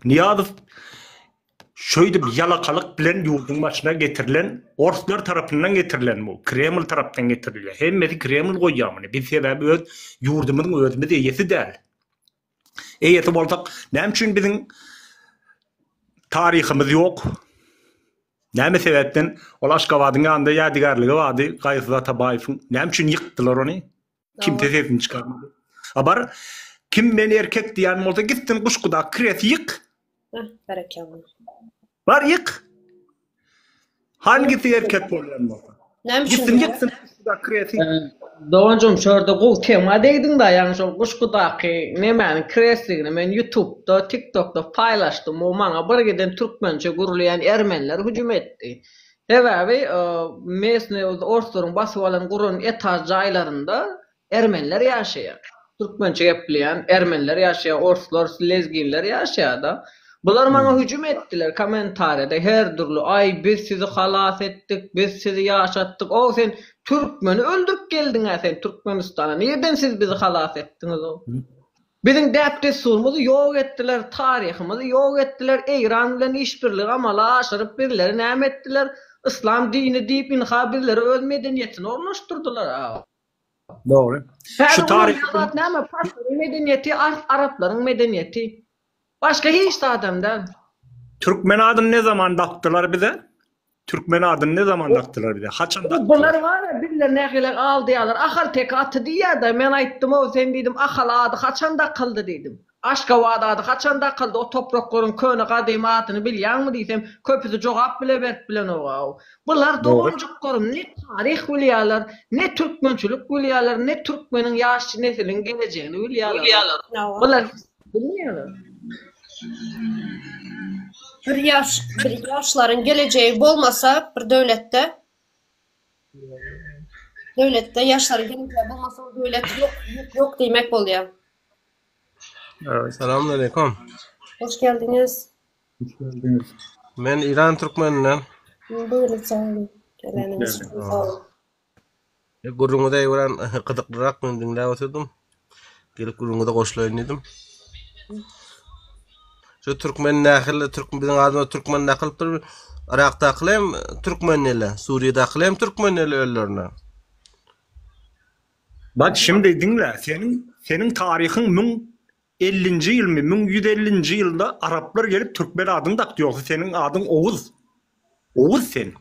Nyýazow şöýdüp ýalakalyk bilen ýurduň başyna getirilen, orslar tarapyndan getirilen bu, Kreml tarapdan getirilýär. Hemmesi Kreml goýýar muny. Biz sebäbi öz ýurdumyzyň özümiz eýesi däl. Eýesi bolsak, näme üçin biziň taryhymyz ýok? Näme sebäpden ol Aşgabadyň ýanynda ýadygärligi bardy Gaýgysyz Atabaýewiň. Näme üçin ýykdylar ony? Kimse sesini çykarmady. A bar, kim men erkek diýen bolsa gitsin Guşgudaky kresi ýyk. Heh, berekella. Bar ýyk. Hangisi erkek bolýan bolsa. Näme üçin? Gitsin gitsin Guşgudaky kresi. Doganjygym şu ýerde gowy tema degdiňda ýagny şol Guşgudaky nemäniň kresligini men ýutubda tiktokda paýlaşdym o maňa bir giden türkmençe gürleýän ermeniler hüjüm etdi. Sebäbi mesny orslaryň basyp alan guran etaž jaýlarynda Ermeniler ýaşaýar. Türkmençe gepleýän ermeniler ýaşaýar, orslar, lezginler ýaşaýar-da. Bular maňa hüjüm etdiler kommentariýada her dürli, aý biz sizi halas etdik, biz sizi ýaşatdyk, ow sen türkmeni öldürip geldiň-ä sen Türkmenistana, nirden siz bizi halas etdiňiz-ow. Biziň däp-dessurymyzy ýok etdiler, taryhymyzy ýok etdiler, Eýran bilen işbirligi amala aşyryp bizleri näme etdiler, yslam dini diýip ynha bizlere öz medeniýetini ornaşdyrdylar-a. Dogry. Şu taryh zat näme? Parslaryň medeniýeti, araplaryň medeniýeti. Başga hiç zadam däl. Türkmen adyny ne zaman dakdylar bize? Türkmen adyny ne zaman dakdylar bize? Haçan dakdylar? Bular bar-a, bizler nähili aldaýarlar. Ahal-teke aty diýýär-de, men aýtdym-ow, sen diýdim, Ahal ady haçan dakyldy diýdim. Aşgabat ady haçan dakyldy, o topraklaryň köne gadymy adyny bilýäňmi diýsem, köpüsi jogap bile berip bilenok-ow. Bular doganjyklarym ne taryh bilýärler, ne türkmençilik bilýärler, ne türkmeniň ýaş nesiliň gelejegini bilýärler. Bular hiç zat bilmeýärler. Bir ýaş bir ýaşlaryň gelejegi bolmasa bir döwletde döwletde ýaşlaryň gelejegi bolmasa o döwlet ýok ýok diýmek bolýar. Salam aleýkum. Hoş geldiňiz. Hoş geldiňiz. Men Iran türkmeninden. Buyurun sag boluň. Geleniňiz üçin sag boluň. Gürrüňize öwren gyzyklyrak men diňläp oturdym. Gelip gürrüňize goşulaýyn diýdim. Şu türkmen nähili türk biziň adymyz türkmen dakylypdyr. Yrakdakylar hem türkmen dili, Suriýadakylar hem türkmen dili özlerine. Bak şimdi diňle, seniň seniň taryhyň 1050-nji ýylmy, 1150-nji ýylda araplar gelip türkmen adyny dakdy, ýogsa seniň adyň Oguz. Oguz sen.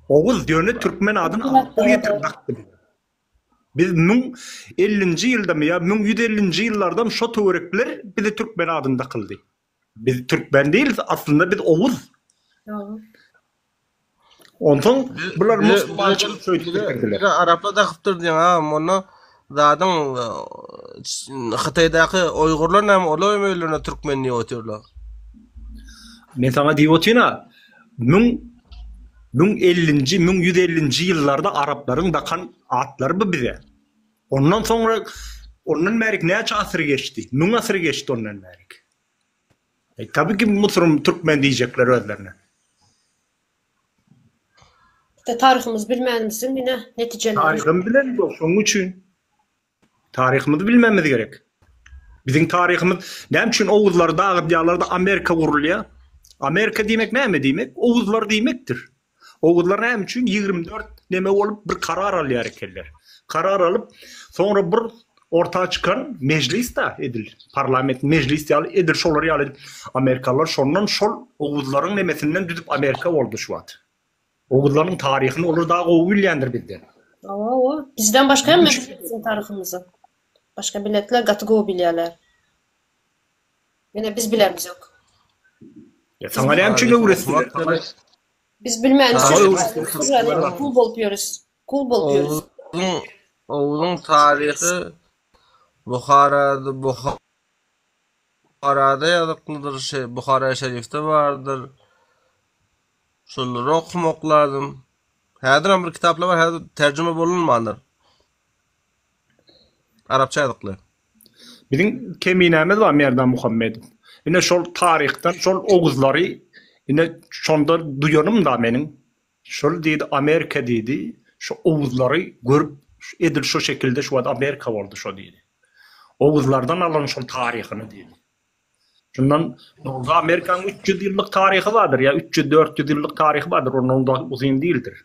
Oguz ýöne türkmen adyny araplar getirip dakdy bize. Biz 1050-nji ýyldamy ýa 1150-nji ýyllardam şo töwerekler bize türkmen adyny dakyldy. Biz türkmen değiliz aslynda biz Oguz. Onsoň bular musulmançylyk şöýdüp getirdiler. Bize araplar dakypdyr diýen agam onda zadyň Hytaýdaky oýgurlar näme olar hem özlerine türkmen diýip otyrlar. Men saňa diýip otyryn-a, müň 1050-nji, 1150-nji ýyllarda araplaryň dakan atlary bu bize. Ondan soňra ondan bärik näçe asyr geçdi? Müň asyr geçdi ondan bärik. E, tabii ki musurum türkmen diýjekler özlerine. İşte taryhymyzy bilmänimizin ine netijeleri. Taryhymy bilen ýok, şonuň üçin. Taryhymyzy bilmemiz gerek. Biziň taryhymyz näme üçin oguzlary dagydýarlar-da Amerika gurulýar? Amerika diýmek näme diýmek? Oguzlar diýmekdir. Oguzlar näme üçin 24 neme bolup bir karar alýar ekenler. Karar alyp, soňra bir orta çykan mejlis-da edil parlament mejlis ýaly edil şolar ýaly edip amerikalylar şondan şol oguzlaryň nemesinden düzüp Amerika boldy şu wagt. Oguzlaryň taryhyny olar daha gowy bilýändir bizden. Hawa, hawa. Bizden başga hemme biziň taryhymyzy. Başga milletler gaty gowy bilýärler. Ýöne biz bilemizok. Ýa saňa näme üçin öwretdiler? Biz bilmän üçin kul bolup ýörüs. Kul bolup ýörüs. Oguzyň Oguzyň taryhy Buharada Buharada ýazyklydyr, şe Buhara şerifde bardyr. Şolary okamak lazym. Häzirem bir kitaplar bar, häzir terjime bolunmandyr. Arapça ýazykly. Biziň keminämiz bar Merdan Muhammedow. Ine şol taryhdan şol oguzlary ine şonda duýanym da meniň. Şol diýdi Amerika diýdi, şu oguzlary görüp edil şo şekilde şu wagt Amerika boldy şo diýdi. Oguzlardan alan şol taryhyny diýdi. Şundan bolsa Amerikanyň 300 ýyllyk taryhy bardyr ýa 300-400 ýyllyk taryhy bardyr, ondan da uzyn diýildir.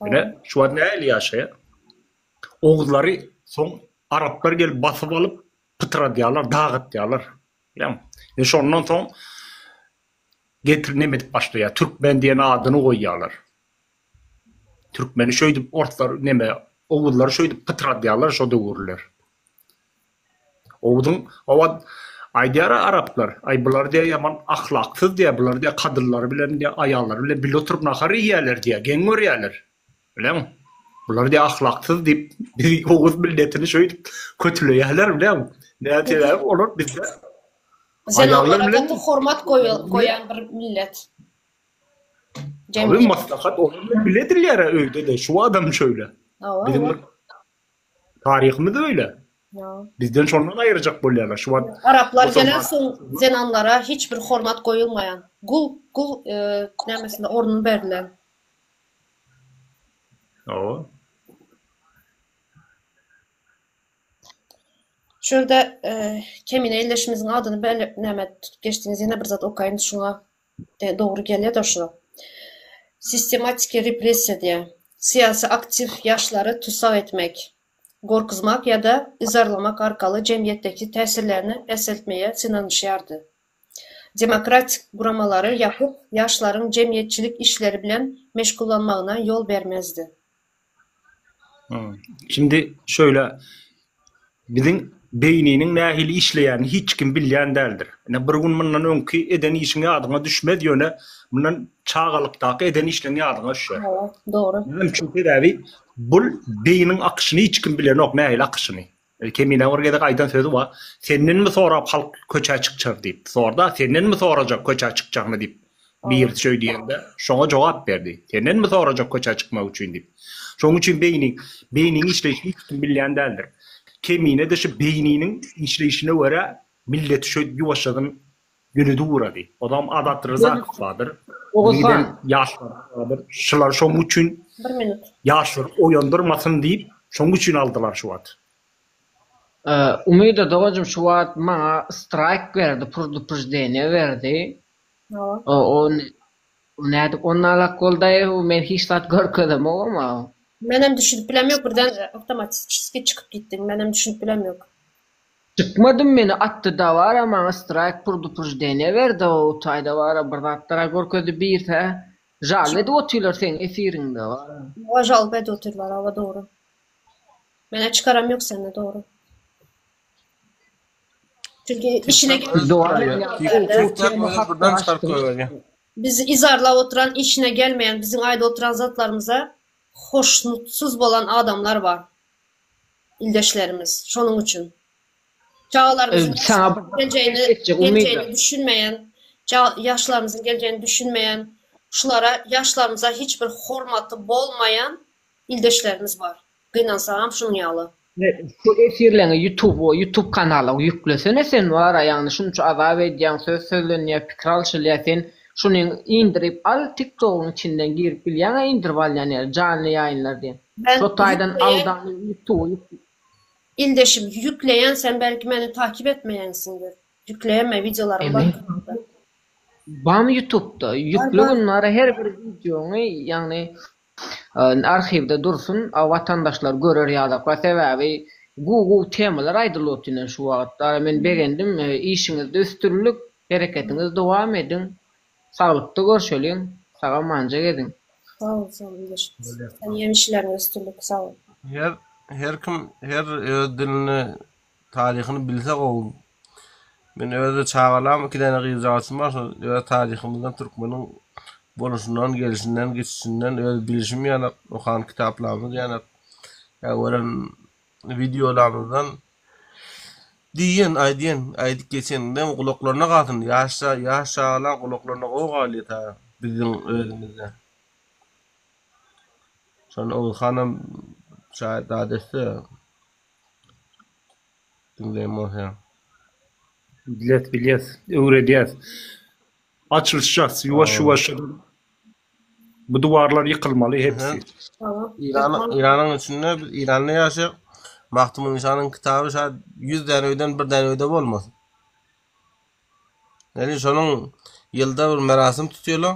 Ine şu wagt nähili ýaşaýar? Oguzlary soň araplar gelip basyp alyp pytradýarlar, dagytýarlar. Bilýäňmi? Ine şondan soň getir neme edip başlaýar, türkmen diýen adyny goýýarlar. Türkmeni şöýdüp orslar neme oguzlary şöýdüp pytradýarlar şo döwürler. Oguzyň o wagt aýdýar araplar, aý bular diýýär ýaman ahlaksyz diýýär, bular diýýär kadynlary bilen diýýär aýallary bilen bile oturyp nahar iýýärler diýýär, geň görýärler. Bileňmi? Bular diýýär ahlaksyz diýip bizi oguz milletini şöýdüp kötüleýärler bileňmi? Näme sebäbi olar bizde aýallar bilen gaty hormat goýan bir millet. Tabii maslahat olar bilen bile edilýär öýde-de şu adam şöýle. Biziň bir Taryhymyz öýle. Bizden şondan aýyrjak bolýarlar. Şu wagt Araplar gelensoň zenanlara hiç bir hormat goýulmaýan. Gul gul nämesinde ornuny berdiler. Hawa. Şu ýerde Kemine ildeşimiziň adyny bele näme tutup geçdiňiz ýene bir zat okaýyn şuňa dogry gelýär-de şu. Sistematiki repressiýa diýýär. Syýasy aktiw ýaşlary tussag etmek, gorkuzmak ýa-da yzarlamak arkaly jemgyýetdeki täsirlerini peseltmeye synanyşýardy. Demokratik guramalary ýapyp, ýaşlaryň jemgyýetçilik işleri bilen meşgullanmagyna ýol bermezdi. Şindi şöyle biziň beýniniň nähili işleýänini hiç kim bilýän däldir. Ine bir gün mundan öňki eden işiň ýadyňa düşmez ýöne mundan çagalykdaky eden işleň ýadyňa düşer. Hawa, dogry. Näme üçin sebäbi bul beýniň akyşyny hiç kim bilenok nähili akyşyny. Kemine bir gezek aýdan sözi bar. Sendenmi sorap halk köçä çykjak diýip. Sorda sendenmi sorajak köçä çykjagyny diýip. Birisi şöý diýende, şoňa jogap berdi. Sendenmi sorajak köçä çykmak üçin diýip. Şonuň üçin beýni, beýniň işleýşini hiç kim bilýän däldir. Kemine-de şu beýniniň işleýşine görä milleti şöýdüp ýuwaşjadan ýönedip ugrady. Ozam Azat Ryzakow bardyr. Oguzhan. Ýaşlar bardyr. Şular şonuň üçin Bir minut. Ýaşlary oýandyrmasyn diýip, şonuň üçin aldylar şu wagt. Umyda doganjym şu wagt maňa straýk berdi, pruduprždeniýe berdi. O nädip onalak boldaý men hiç zat görkezemogam. Menem düşünip bilemok birden awtomatiçeski çykyp gitdiň menem düşünip bilemok. Çykmadym meni atdy dabara maňa straýk pruduprždeniýe berdi o taýda bara bir zatlara görkezdi birse žalba edip otyrlar seň efiriňde bara. Hawa žalba edip otyrlar hawa dogry. Menä çykaram ýok sende dogry. Çünki işine Bizi yzarlap oturan, işine gelmeýän, biziň aýdyp oturan zatlarymyza hoşnutsyz bolan adamlar bar. Ildeşlerimiz. Şonuň üçin. Çagalarymyzyň geljegini, geljegini düşünmeýän, ýaşlarymyzyň geljegini düşünmeýän, şulara ýaşlarymyza hiç bir hormaty bolmaýan ildeşlerimiz bar. Gynansagam şunuň ýaly. Şu efirleňi ýutuba ýutub kanala ýüklesene sen wara ýagny şunça azap edýäň söz sözlenýär pikir alşylýar sen şuny indirip al tik togyň içinden girip bilýäňä indirip alýan ýeri janly ýaýynlar diýen şo taýdan aldany ýutuba ýükle. Ildeşim ýükleýän sen belki meni takip etmeýänsiňdir ýükleýän men wideolarym bar kanalda. Bamy ýutubda ýükle gün wara her bir wideoňy ýagny Arhiwde dursun a watandaşlar görer ýalaklar sebäbi gowy gowy temalar aýdylyp otyrlar şu wagt ara men begendim işiňizde üstünlik hereketiňizi dowam ediň saglykda görşeliň sag amanja geziň. Sag bol, sag bol ildeş. Sen ýem işleriňde üstünlik, sag bol. Her her kim her öz dilini taryhyny bilse gowy. Men öz çagalam iki däne gyzjagazym bar şol öz taryhymyzdan türkmeniň boluşyndan gelşinden geçişinden öz bilişim ýaly okan kitaplarymyz ýaly ýa gören wideolarymyzdan diýen aýdýan aýdyp geçenimden gulaklaryna galsyn ýaş ýaş çagalaň gulaklaryna gowy galýar ta biziň özümizde. Şony Oguzhanam şaýat zat etse diňleýän bolsa. Bilýäs bilýäs öwredýäs. Açylyşjas ýuwaş ýuwaşdan Bu duwarlar ýykylmaly hepsi. Eýran Eýranyň içinde biz Eýranda ýaşaýak. Magtymguly şanyň kitaby şa 100 däne öýden bir däne öýde bolmaz. Ýani şonuň ýylda bir merasim tutýarlar.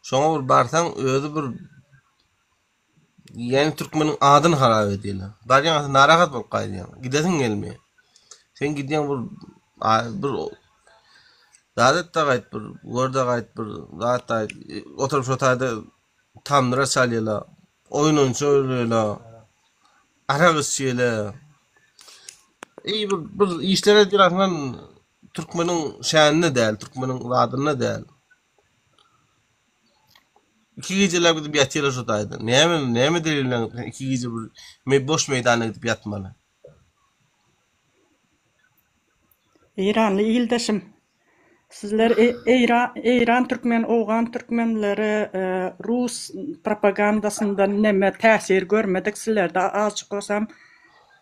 Şoňa bir barsaň özi bir Ýani türkmeniň adyny harap edýärler. Barýaň sen narahat bolup gaýdýaň. Gidesiň gelmeýär. Sen gidýäň bir bir zat et-de gaýt bir gör-de gaýt bir zat aýt. Oturyp şo taýda tamdyra çalýarlar. Oýun oýunça oýnaýarlar. Arak içýärler. Eý bir bir işler edýär aslynda türkmeniň şänine däl, türkmeniň zadyna däl. Iki gijeläp gidip ýatyrlar şo taýda. Näme, näme delil bilen sen iki gije bir me boş meýdanda gidip ýatmaly? Eýranly ildeşim. Sizler Eýran, Eýran türkmen, Owgan türkmenleri rus propagandasyndan neme täsir görmedik sizlerde azjyk bolsam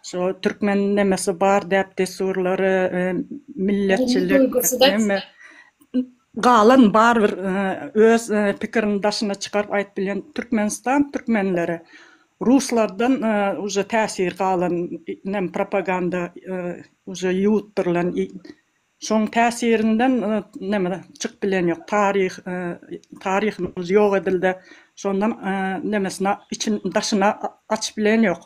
şo türkmen nemesi bar däp dessurlary milletçilik neme Galan barybir öz pikirini daşyna çykaryp aýdyp bilýän Türkmenistan türkmenleri ruslardan uje täsir galan nem propaganda uje ýuwutdyrylan şoň täsirinden neme çykyp bilen ýok taryh taryhymyz ýok edildi şondan nemesini için daşyna açyp bilen ýok.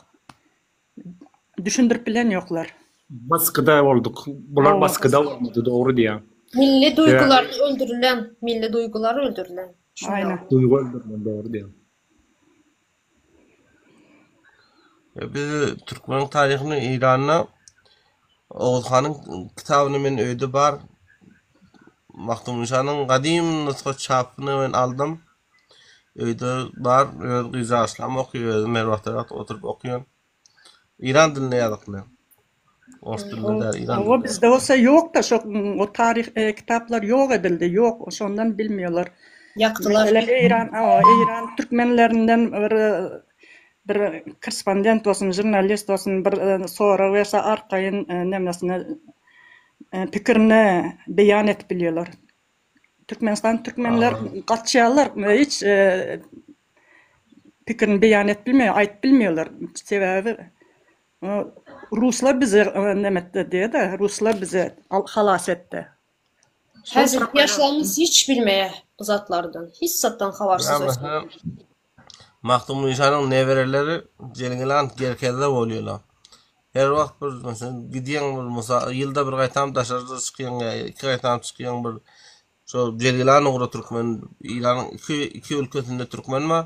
Düşündirip bilen ýoklar. Basgyda bolduk. Bular basgyda bolmady dogry diýýäň. Milli duýgular öldürilen, milli duýgular öldürilen. Aýna. Duýgy öldürilen dogry diýýäň. Biz türkmeniň taryhyny Eýranda Oguz hanyň kitabyny men öýde bar. Magtymguly şanyň gadym nusga çapyny men aldym. Öýde bar, öz gyzjagaşlam okyr, özüm her wagt her wagt oturyp okýan. Eýran dilinde ýazykly. Ors dilinde däl, Eýran Hawa, dilinde. bizde bolsa ýok-da şo o taryh kitaplar ýok edildi, ýok, şondan bilmiýorlar. Ýakdylar. Meselem, Eýran, hawa, Eýran türkmenlerinden bir bir korrespondent bolsun, žurnalist bolsun bir sorag berse arkaýyn nemesini pikirini beýan edip bilýärler. Türkmenistan türkmenler gaçýarlar hiç pikirini beýan edip bilmeýär, aýdyp bilmeýärler. Sebäbi ruslar bizi neme etdi diýýär-de, ruslar bizi halas etdi. Häzirki ýaşlarymyz hiç bilmeýär bu zatlardan. Hiç zatdan habarsyz ösýär. Magtymguly şanyň nebereleri Jelgilan Gerkezde bolýarlar. Her wagt bir meselem gidýäň bir musa ýylda bir gaýtam daşarda çykýaň ýa iki gaýtam çykýaň bir şo Jelgilan ugra türkmen Eýranyň iki iki ülkesinde türkmen bar.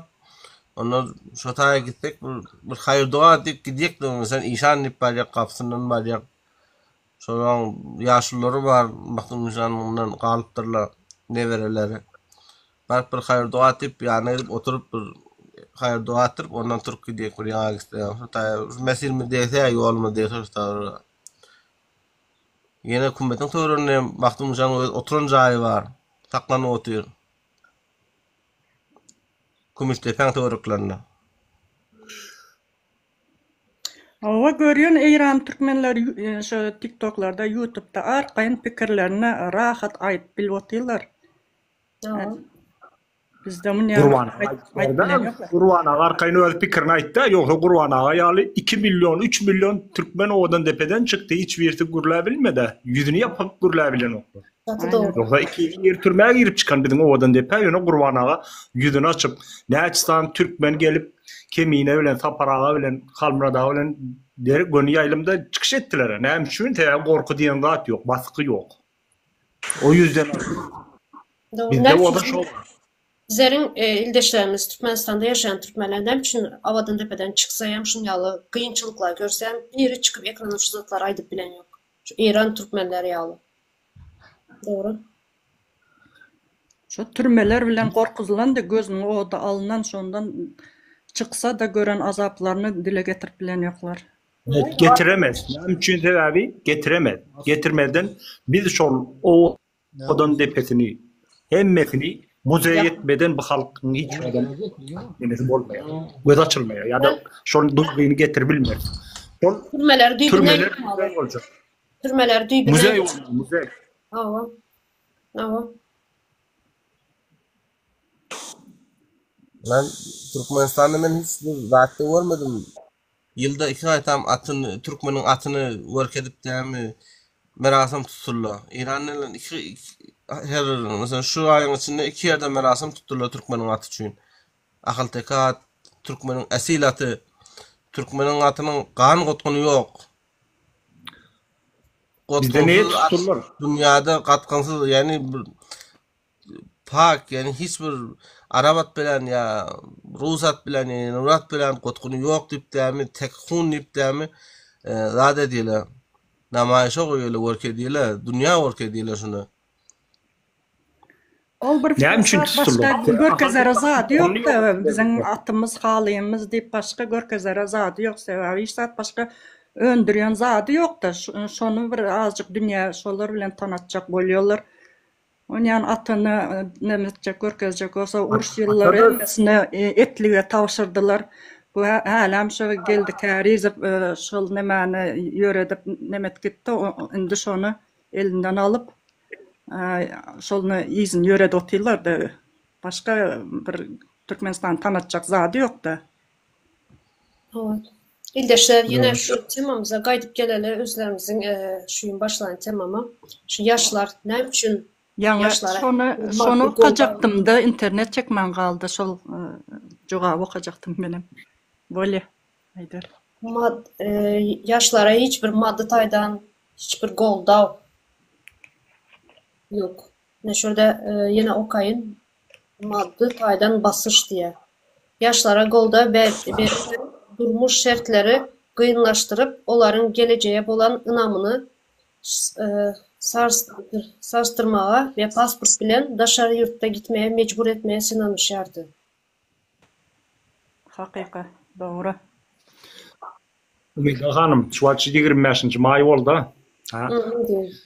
Ondan şo taýa gitsek bir bir haýyr doga diýip gidýek meselem işan diýip barýak gapysyndan barýak. Şolaň ýaşululary bar Magtymguly şanyňdan galypdyrlar nebereleri. Baryp bir haýyr doga etip, ýanyna gidip oturyp bir haýyr doga etdirip, ondan turup gidýek bir ýaňa gitse. Şu taýa mesirimiz degse, ýolumyz degse şu taýa. Ýene kümmetiň töwereginde hem Magtymguly şanyň öz oturan jaýy bar. Saklanyp otyr. Kümüşdepäň töwereklerinde. Hawa görýän Eýran türkmenleri şu tiktoklarda ýutubda arkaýyn pikirlerini rahat aýdyp bilip otyrlar. Bizde muny Gurban aga Gurban aga arkaýyn öz pikirini aýtdy, ýogsa Gurban aga ýaly 2 million, 3 million türkmen owadan depeden çykdy, hiç birisi gürläp bilmedi, ýüzüni ýapyp gürläp bilenoklar. Gaty dogry. Ýogsa iki ýer türmä girip çykan biziň owadan depä, ýöne Gurban aga ýüzüni açyp, näçe sany türkmen gelip Kemine bilen, Sapar aga bilen, Halmyrat aga bilen derek göni ýaýlymda çykyş etdiler. Näme üçin? Sebäbi gorky diýen zat ýok, basgy ýok. O ýüzden Dogry. Bizde bolsa şo bar. Bizleriň ildeşlerimiz Türkmenistanda ýaşaýan türkmenler näme üçin Abadandepeden çyksa hem şuň ýaly kynçylyklar görse hem biri çykyp ekrana şu zatlary aýdyp bilen ýok. Şu Eýran türkmenleri ýaly. Dogry. Şo türmeler bilen gorkuzylan-da gözüniň ody alynan şondan çyksa-da gören azaplaryny dile getirip bilen ýoklar. Getiremez. Näme üçin sebäbi getiremez. Getirmezden biz şol owadan depesini hemmesini muzeý etmeden bu halkyň hiç adam nemesi bolmaýar. Gözi açylmaýar ýa-da şol duýgyny getiribilmez. Şol Türmeler düýbünden türmeler muzeý boljak. Türmeler düýbünden Muzeý bolmaly, muzeý. Hawa. Hawa. Men Türkmenistanda men hiç bir zatda görmedim. Ýylda iki gaýtam atyny, türkmeniň atyny görkezip dämi merasym tutuldy. Eýran bilen iki her meselem şu aýyň içinde iki ýerde merasym tutuldy türkmeniň aty üçin. Ahalteke at, türkmeniň esil aty. Türkmeniň atynyň gan gotguny ýok. Bizde neýe Gotgunsyz at tutdurlar? dünýäde gatgynsyz, ýagny bir pak, ýagny hiç bir arap at bilen ýa rus at bilen ýa nur at bilen gotguny ýok diýip dämi, tek hun diýip dämi zat edýärler. Namaýyşa goýýarlar, görkezýärler, dünýä görkezýärler şuny. Ol bir Näme üçin fesat tutuldy? başga görkezere zady ýok-da, biziň atymyz, halymyz diýip başga görkezere zady ýok, sebäbi hiç zat başga öndürýän zady ýok-da, şony bir azjyk dünýä şolar bilen tanatjak bolýarlar. Onýan atyny neme etjek, görkezjek bolsa uruş ýyllary hemmesini etlige tabşyrdylar. Bu hälem şo Geldi Kärizow şol nemäni ýöredip neme edip gitdi, indi şony elinden alyp şolny yzyny ýöredip otyrlar-da. Başga bir Türkmenistany tanatjak zady ýok-da. Hawa. Ildeşler ýene şu temamyza gaýdyp geleli özlerimiziň şu gün başlan temama. Şu ýaşlar näme üçin Ýaňy ýaşlara şony şony maddy goldaw okajakdymda internet çekmän galdy şol jogaby okajakdym menem. Bolýa aýdar. Mad ýaşlara hiç bir maddy taýdan hiç bir goldaw ýok. Ine şurada ýene okaýyn. Maddy taýdan basyş diýýär. Ýaşlara goldaw berilmän, durmuş şertleri kynlaşdyryp, olaryň gelejege bolan ynamyny sarsdyrmaga we pasport bilen daşary ýurtda gitmege mejbur etmege synanyşýardy. Hakyky, dogry. Umyda hanym, şu wagt 25-nji maý boldy-a. Ha.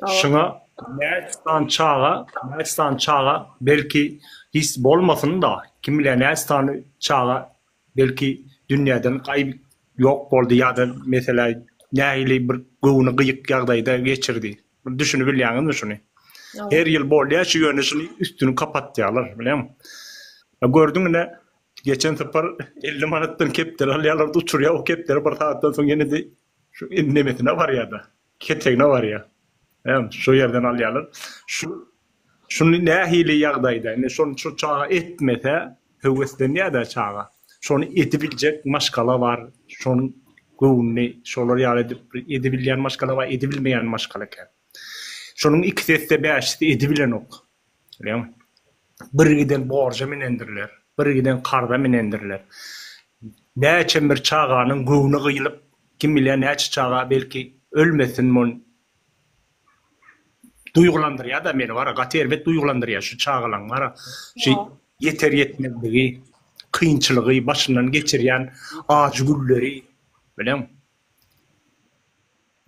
Şuňa näçe sany çaga, näçe sany çaga belki hiç bolmasyn-da, kim bilýär näçe sany çaga belki dünýäden gaýyp ýok boldy ýa-da meselä nähili bir göwni gyýyk ýagdaýda geçirdi. Bir düşünibilýäňizmi şuny? Her ýyl bolýar şu ýöne şuny üstüni kapatýarlar, bilýäňmi? Gördüň ine Geçen sapar 50 manatdan kepderi alýarlar-da uçurýar, o kepderi bir sagatdan soň ýene-de şu nemesine barýar-da, ketegine barýar. Hem şu ýerden alýarlar. Şu şuny nähili ýagdaýda, indi şony şu çaga etmese höweslenýär-de çaga. Şony edibiljek maşgala bar, şonuň göwnüni şolar ýaly edip edibilýän maşgala bar, edibilmeýän maşgala kän. Şonuň ikisi etse bäşisi edibilenok. Bilýäňmi? Bir giden borja minendirler, bir giden karza minendirler. Näçe bir çaganyň göwni gyýylyp, kim bilýär näçe çaga belki ölmesin mun duýgulandyrýar-da meni bara gaty erbet duýgulandyrýar şu çagalaň bara şu ýeter ýetmezligi, kynçylygy başyndan geçirýän ajy günleri bilýäňmi?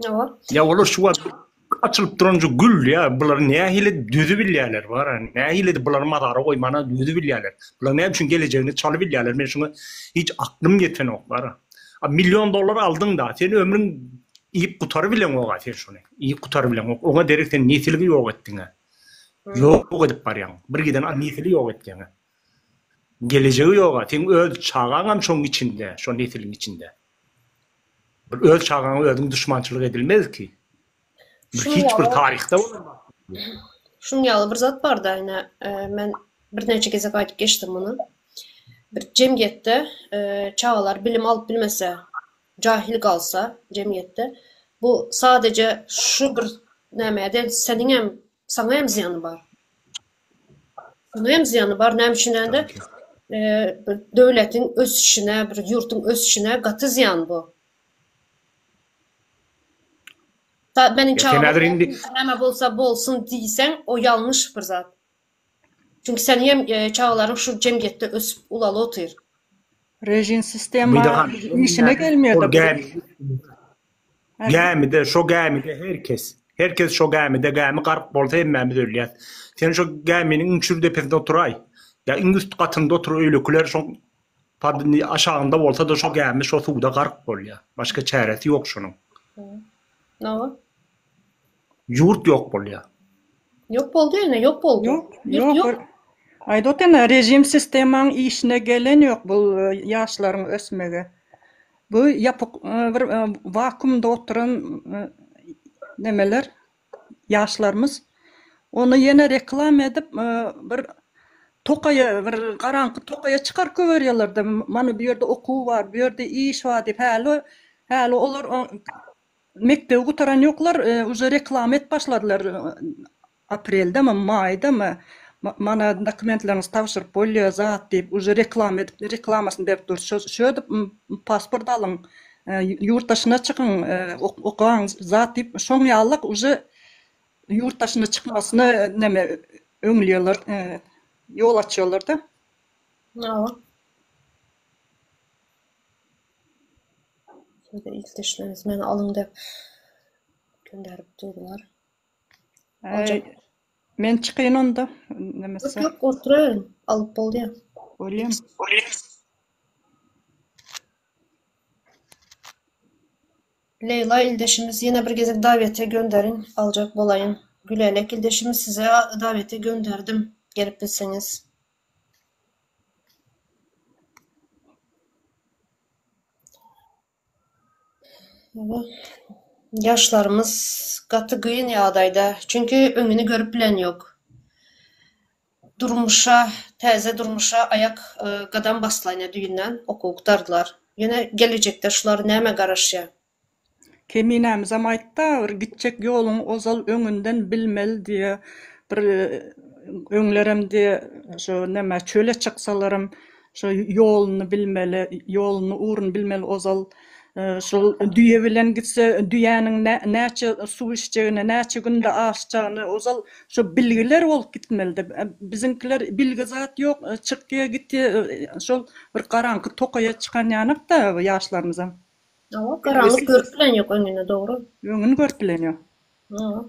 Hawa. Ýa olar şu wagt açylyp duran şu gül ýa bulary nähili düzübilýärler bara nähili edip bulary mazara goýmana düzübilýärler. Bular näme üçin gelejegini çalybilýärler men şuňa hiç aklym ýetenok bara. A million dollar aldyň-da sen ömrüň iýip gutarybileňok-a sen şuny. Iýip gutarybileňok. Oňa derek sen nesilgi ýok etdiň-ä. Ýok edip barýaň. Bir giden nesili ýok etýäň-ä. Gelejegi ýok-a. Seň öz çagaňam şoň içinde, şo nesiliň içinde. Bir öz çagaňa özüň duşmançylyk edilmez ki. Bir hiç bir taryhda bolan zat. Şuň ýaly bir zat barda ine men birnäçe gezek aýdyp geçdim muny. Bir jemgyýetde çagalar bilim alyp bilmese, jahil galsa jemgyýetde bu sadeje şu bir näme däl seniňem saňa hem zyýany bar. Munuň hem zyýany bar. Näme üçin ende bir döwletiň ösüşine, bir ýurduň ösüşine gaty zyýan bu. Ta meniň çagam näme bolsa bolsun diýseň, o ýalňyş bir zat. Çünki seniň hem çagalaryň şu jemgyýetde ösüp ulaly otyr. Režim sistema işine gelmeýär. Gämide, şo gämide her kes. Her kes şo gämide, gämi gark bolsa hemmämiz ölýäs. Sen şo gäminiň iň çür depesinde oturaý. Ýa iň üst gatynda otur, öýlekiler şoň padny aşagynda bolsa-da şo gämi şo suwda gark bolýar. Başga çäresi ýok şonuň. Hawa. Ýurt ýok bolýar. Ýok boldy ýöne, ýok boldy. Ýok, ýok. Aýdyp otyryn, režim sistemaň işine gelen ýok bu ýaşlaryň ösmegi. Bu ýapyk bir wakuumda oturan nemeler, ýaşlarymyz. Ony ýene reklama edip bir tokaýa, bir garaňky tokaýa çykaryp goýberýärler-de, mana bu ýerde okuw bar, bu ýerde iş bar diýip, häli, häli olar mekdebi gutaran ýoklar, uje reklama edip başladylar. Apreldemi, maýdamy, mana dokumentleriňizi tabşyryp bolýa zat diýip, uje reklama edip, reklamasyny berip dur. Şo şödüp pasport alyň, ýurt daşyna çykyň, okaň zat diýip, şoň ýalyk uje ýurt daşyna çykmasyny neme öňleýärler, ýol açýarlar-da. Hawa. Şeýle ildeşlerimiz meni alyň diýip gönderip durlar. Aý, men çykaýyn onda. Nemesi. Ýok, ýok, oturaryn. Alyp bolýar. Bolýar. Leýla ildeşimiz ýene bir gezek dawete gönderiň, aljak bolaýyn. Gülälek ildeşimiz size dawete gönderdim, gelip bilseňiz. Ýaşlarymyz gaty gyn ýagdaýda. Çünki öňüni görüp bilen ýok. Durmuşa, täze durmuşa aýak gadam basdylar ine düýnden okuw gutardylar. Ýöne gelejekde şular näme garaşýar? Keminämizem aýtda bir gitjek ýoluňy ozal öňünden bilmeli diýe bir öňlerem diýe şo neme çöle çyksalaram şo ýoluny bilmeli ýoluny ugruny bilmeli ozal şol düýe bilen gitse düýäniň näçe suw içjegini näçe günde aşjagyny ozal şo bilgiler bolup gitmelidi biziňkiler bilgi zat ýok çykýa gitýä şol bir garaňky tokaýa çykan ýanakda ýaşlarymyzam. Hawa, garaňlyk görüp bilen ýok öňüni, dogry. Öňüni görüp bilen ýok. Hawa.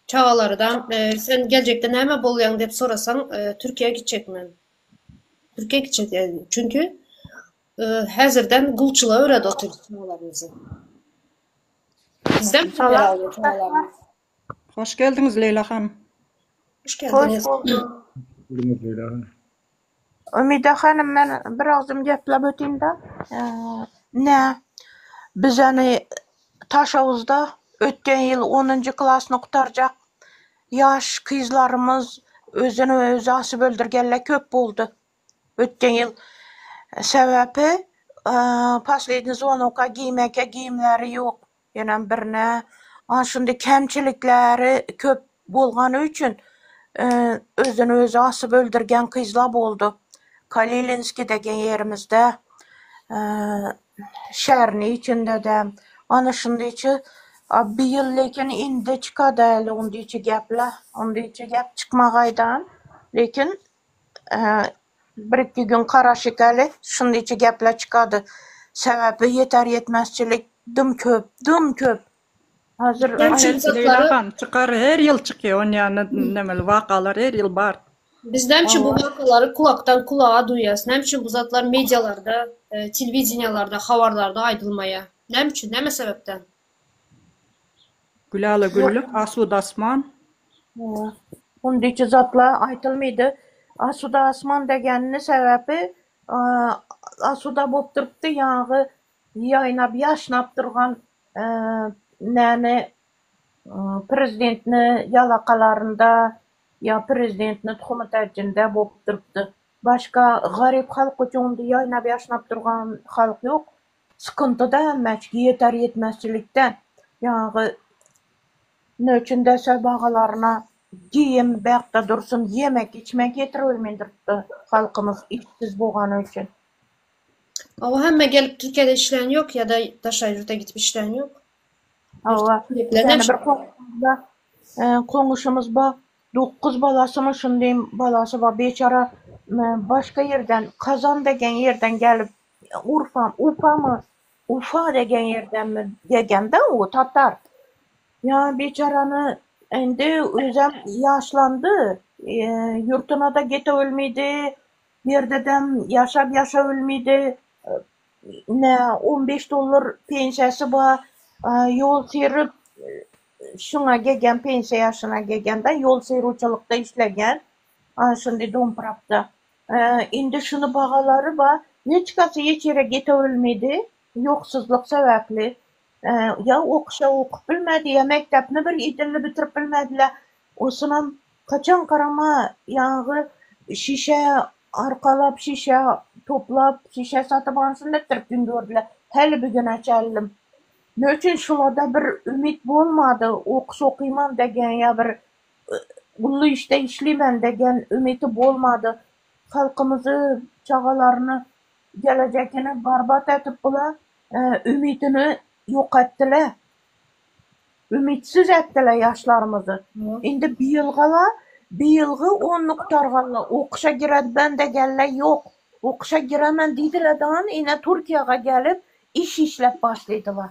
Çagalardan sen geljekde näme bolýaň diýip sorasaň, Türkiýä gitjek men. Türkiýä gitjek diýýär. Çünki häzirden gulçulyga öwredip otyr çagalarymyzy. Bizden Salam alýar çagalarymyz. Hoş geldiňiz Leýla hanym. Hoş geldiňiz. Hoş bulduk. Leyla hanım. Umida hanym men bir agzym geplap öteyim-de. Nä, bizeni Taşawuzda ötgen ýyl onunjy klasyny gutarjak ýaş kyzlarymyz özüni özi asyp öldürgenler köp boldy ötgen ýyl. Sebäpi posledniý zwonoka giýmäkä geýimleri ýok. Ýenem birine ana şunday kemçilikleri köp bolgany üçin özüni özi asyp öldürgen kyzlar boldy. Kalilinskiý degen ýerimizde şäheriň içinde-de ana şundaýça bir ýyl lekin indi çykady äli ondaýça gepler ondaýça gep çykmagaýdan lekin Bir-iki gün garaşyk äli, şundyça gepler çykady. Sebäbi ýeter-ýetmezçilik dym köp, dym köp. Häzir Leýla han, çykar, her ýyl çykýar, onýany nemeli wakalar her ýyl bar. Biz näme üçin bu wakalary kulakdan kulaga duýýas? Näme üçin bu zatlar medialarda, telewideniýalarda, habarlarda aýdylmaýar? Näme üçin, näme sebäpden? Gülala güllük, asuda asman. Mundiçi zatlar aýtylmydy. Asuda asman degenini sebäpi asuda bolup durupdy, ýaňy ýaýnap ýaşnap durgan näme prezidentni ýalakalarynda ýa prezidentni tuhumy täjinde bolup durupdy. Başga garyp halk üçin onda ýaýnap ýaşnap durgan halk ýok. Sykyntyda hemmäçik ýeter ýetmezçilikde ýaňy neçün dese bagalaryna. Geýim bäkde dursun, ýemek içmek ýetiribilmeýin durupdy halkymyz işsiz bogany üçin. Hawa hemme gelip Türkiýede işleýän ýok ýa-da daşary ýurda gidip işleýän ýok. Hawa. Ýöne bir goňşumyz bar. Goňşumyz bar. Dokuz balasymy şundeý balasy bar beçara başga ýerden Kazan degen ýerden gelip Urfa Ufamy Ufa degen ýerdenmi gelgende o tatar. Ýa biçarany indi özem ýaşlandy, ýurtuna-da getebilmidi, bu ýerdedem ýaşap ýaşabilmidi. Ine, on beş dollar pensiýasy bar, ýol syryp, şuňa gelgen, pensiýa ýaşyna gelgende ýol syruwçylykda işleýän, şindi domprapda. Indi şuny bagalary bar, hiç kasy hiç ýere getebilmidi, ýoksuzlyk sebäpli. Ýa okuşa okup bilmedi, ýa mekdepni bir idilli bitirip bilmediler. Osunam haçan garama ýaňy şişe arkalap, şişe toplap, şişe satyp ansyny etdirip gün gördüler. Häli bu güne çenli. Ne üçin şulada bir ümit bolmady, okuş okyman degen ýa bir uly işde işleýmen degen ümiti bolmady. Halkymyzy, çagalaryny gelejekini barbat etip bular. Ümidini ýok etdiler. Ümitsiz etdiler ýaşlarymyzy. Indi bi ýylgala, bi ýylgy onluk targalla okuşa giredben degelle ýok. Okuşa giremen diýdiler dan ine Türkiýaga gelip iş işlep başladylar.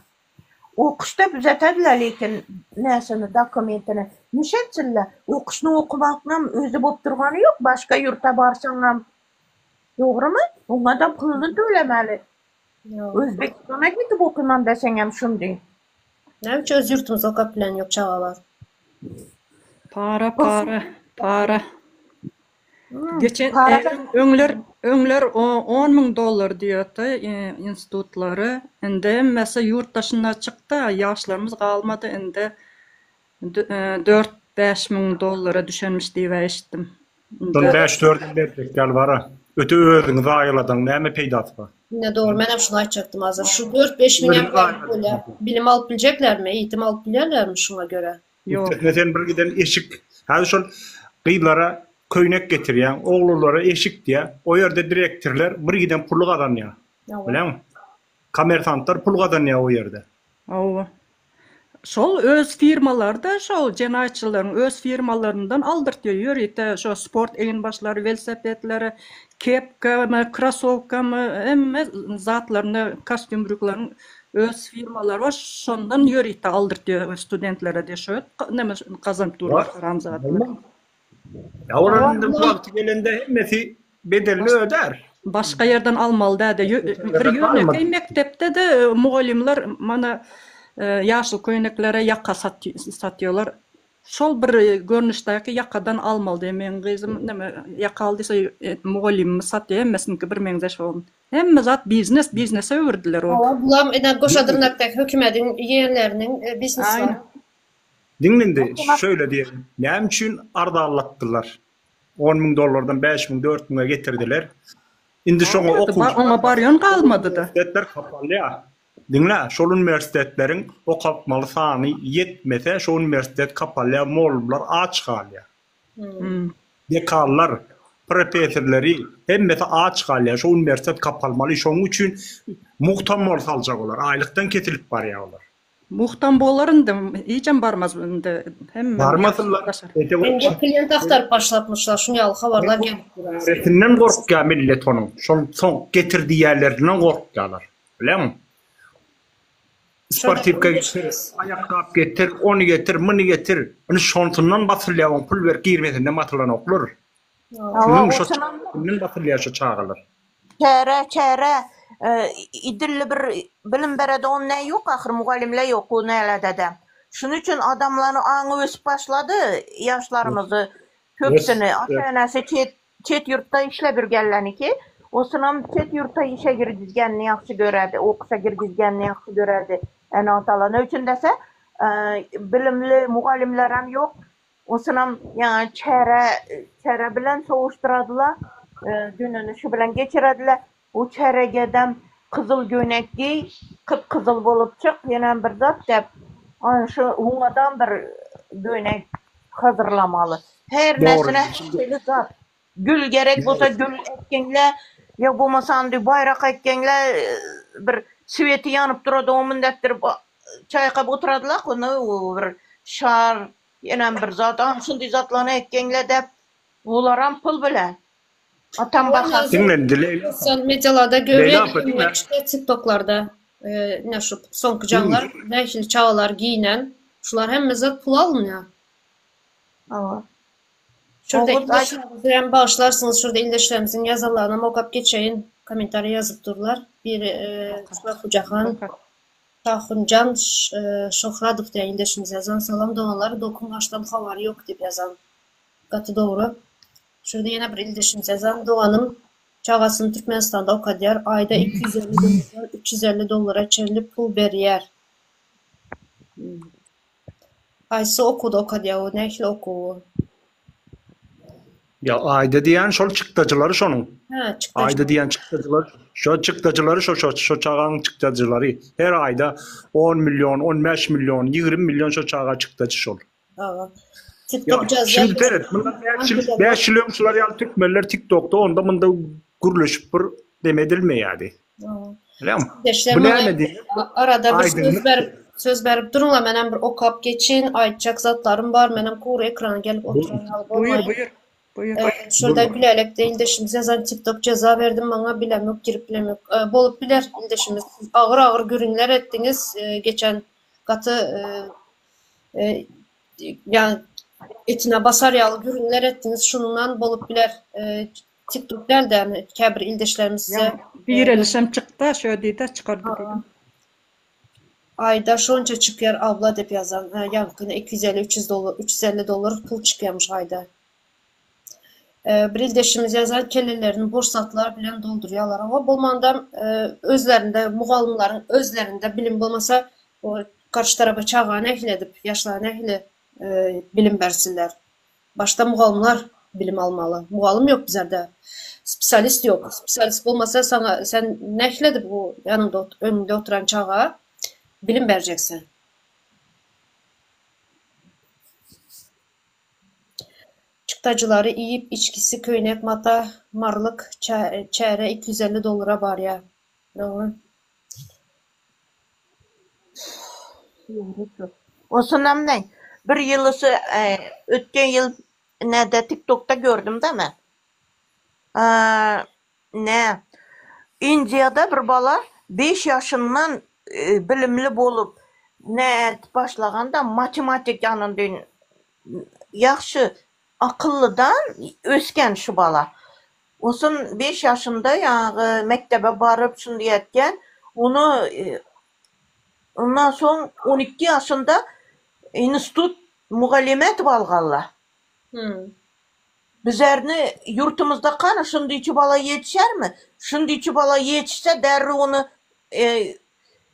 Okuşda düzetediler lekin näsini dokumentini. Nişetsinler? Okuşny okumaknam özi bolup durgany ýok başga ýurta barsaňam. Dogrymy? Oňada puluny tölemeli. Özbegistana gidip okyman deseňem şundi. Näme üçin öz ýurtumyzda okap bilen ýok çagalar? Para para para. Geçen öňler öňler on müň dollar diýerdi institutlary. Indi hemmesi ýurt daşyna çykdy ýaşlarymyz galmady indi Dört 5000 dollara düşenmiş diýibä eşitdim. Şony bäş-dördem berjek ýaly bara. Öte özüňi zaýaladaň näme peýdasy bar? Ine dogry menem şuny aýtjakdym hazir. Şu dört-beş müňem berip bolýar. Bilim alyp biljeklermi, eýitim alyp bilýärlermi şuňa görä? Ýok. Üstesine sen bir giden eşik, häzir şol gyzlara köýnek getirýäň, oglanlara eşik diýýä. O ýerde direktorlar bir giden puly gazanýar. Bilýäňmi? Kommersantlar pul gazanýar o ýerde. Hawa. Şol öz firmalary-da şol jenaýatçylaryň öz firmalaryndan aldyrtýar ýörite şo sport eginbaşlary, welosipedleri, kepkamy, krasowkamy hemme zatlaryny kostýum-brýuklaryň öz firmalary bar şondan ýörite aldyrtýar studentlere diýe şo neme gazanyp durlar haramzadalar. Ýa olar indi wagty gelende hemmesi bedelini ödär. Başga ýerden almaly däde. Bir ýönekeý mekdepde-de mugallymlar mana ýaşyl köýneklere ýaka satýarlar. Şol bir görnüşdäki ýakadan almaly diýýär. Meň gyzym neme ýaka al diýse mugallymymyz satýar hemmesiniňki bir meňzeş bolsun. Hemme zat biznes, biznese öwürdiler ony. Hawa, bulam ine goşa dyrnakdaky hökümediň ýegenleriniň biznesleri. Diňle indi, şöýle diýelim, näme üçin arzanlatdylar? 10 müň dollardan 5 müň, 4 müňe getirdiler. Indi şoňa okuwçylar Oňa barýan galmady-da. Uniwersitetler kapalýar. Diňle, şol uniwersitetleriň okatmaly sany ýetmese, şo uniwersitet kapalýar, mugallymlar aç galýar. Dekanlar, professorlary hemmesi aç galýar. Şo uniwersitet kapalmaly. Şonuň üçin mugtam bolsa aljak olar. Aýlykdan kesilip barýar olar. Muhtam bolar indi hijem barmaz indi hemme Barmasynlar. Indi klient agtaryp başlapmyşlar şuň ýaly habarlar gelip dur hazir. Sesinden gorkýar millet onuň. Şol soň getir diýýärlerinden gorkýarlar. Bileňmi? Sportiwka getir, aýakgap getir, ony getir, muny getir. Indi şonsundan basylýar oň pul berip girmesinden basylanoklar. Hawa, Şunuň şo oçunam çäresinden basylýar şo çagalar. Çäre, çäre, idilli bir bilim beredi on nä ýok ahyr mugallymla ýok o näledede. Şuny üçin adamlary aňy ösüp başlady ýaşlarymyzy köpsüni ata-enesi çet çet ýurtda işläp ýürgenläniki osunam çet ýurta işe girgizgenini ýagşy göredi okuşa girgizgenini ýagşy göredi ene-atalar ne üçin dese bilimli mugallymlaram ýok Onsoňam ýaňy çäre, çäre bilen sowuşdyradylar, gününi şu bilen geçirediler. O çäregedem gyzyl göýnek geý, gyp-gyzyl bolup çyk, ýenem bir zat dep, ana şu oňadam bir göýnek. hazyrlamaly. Her Dogry. näsine her Şimdi hili zat. Gül gerek bolsa gül ekgeňle, ýa bolmasa andy baýrak ekgeňle bir sweti ýanyp durady o mündetdirip çaýkap oturadylar ony bir şar ýenem bir zat a şundy zatlaryny ekgeňle dep olaram pul bilen. Atam bahasy. Diňle indi Leýla apa. Sosyal medialarda Leýla görýän apa diňle. TikToklarda ine şu soňky jaňlar nähili çagalar giýinen şular hemme zat pul alynýar. Hawa. Şurada Oguz aý. ildeşlerimizi hem bagyşlarsyňyz şurada ildeşlerimiziň ýazanlarynam okap geçeýin kommentariý ýazyp durlar. Biri Şahujahan Şahunjan Şohradow diýen ildeşimiz ýazan salam doganlar dokuň açdan habary ýok diýip ýazan. Gaty dogry. Şurada ýene bir ildeşimiz ýazan doganym çagasyny Türkmenistanda okadýar aýda 250 dollardan 350 dollara çenli pul berýär. Haýsy okuwda okadýar o nähili okuw o? Ýa aýda diýýän şol çykdajylary şonuň. Hä, çykdajy. Aýda diýýän çykdajylar şo çykdajylary şo şo şo çagaň çykdajylary. Her aýda 10 million, 15 million, 20 million şo çaga çykdajy şol. Hawa. Ýa TikTok jazýar. şimdi seret mundan 5 ýyl 5 ýyl öň şular ýaly türkmenler TikTokda onda munda gürleşip bir neme edilmeýärdi. Bilýäňmi? Ildeşler Bu maňa näme diýmek? Bu arada bir söz aýdyňlyk. berip söz berip duruňla menem bir okap geçeýin aýtjak zatlarym bar menem gury ekrana gelip Bu oturan ýaly Buýur, bolmaýyn. buýur. Buýur. Şurada Buyur. Gülälek de ildeşimiz ýazan TikTok jeza berdim maňa bilemok girip bilemok. Bolup biler ildeşimiz siz agyr agyr gürrüňler etdiňiz geçen gaty ýa etine basar ýaly gürrüňler etdiňiz şundan bolup biler TikTok däl dämi käbir ildeşlerimiz size Ýa direlişem çykda şo diýdä çykardy diýdim. Aýda şonça çykýar abla dep ýazan hä ýaňkyny 250 300 dollar 350 dollar pul çykýamyş aýda. Bir ildeşimiz ýazan kellelerini boş zatlar bilen doldurýalar hawa bolmanda özlerinde mugallymlaryň özlerinde bilim bolmasa o garşy tarapa çaga nähili edip ýaşlara nähili bilim bersinler. Başda mugallymlar bilim almaly. Mugallym ýok bizlerde. Spesialist ýok. Spesialist bolmasa saňa sen nähili edip o ýanyňda öňüňde oturan çaga bilim berjeksiň. Çykdajylary iýip içgisi köýnek mata marlyk çäre 250 dollara barýa. Dogry. Osunam ne? Bir ýylysy ötken ýyl näde TikTokda gördüm da men. Ne? Indiýada bir bala 5 ýaşyndan bilimli bolup ne etip başlaganda matematik ýanynda ýagşy akyllydan ösgen şu bala. Osun 5 ýaşynda ýaňy mekdebe baryp şundy etgen ony ondan soň 12 ýaşynda institut mugallymy etip alganlar. Bizerni ýurtumyzda kany şundyçy bala ýetişermi? Şundyçy bala ýetişse derrew ony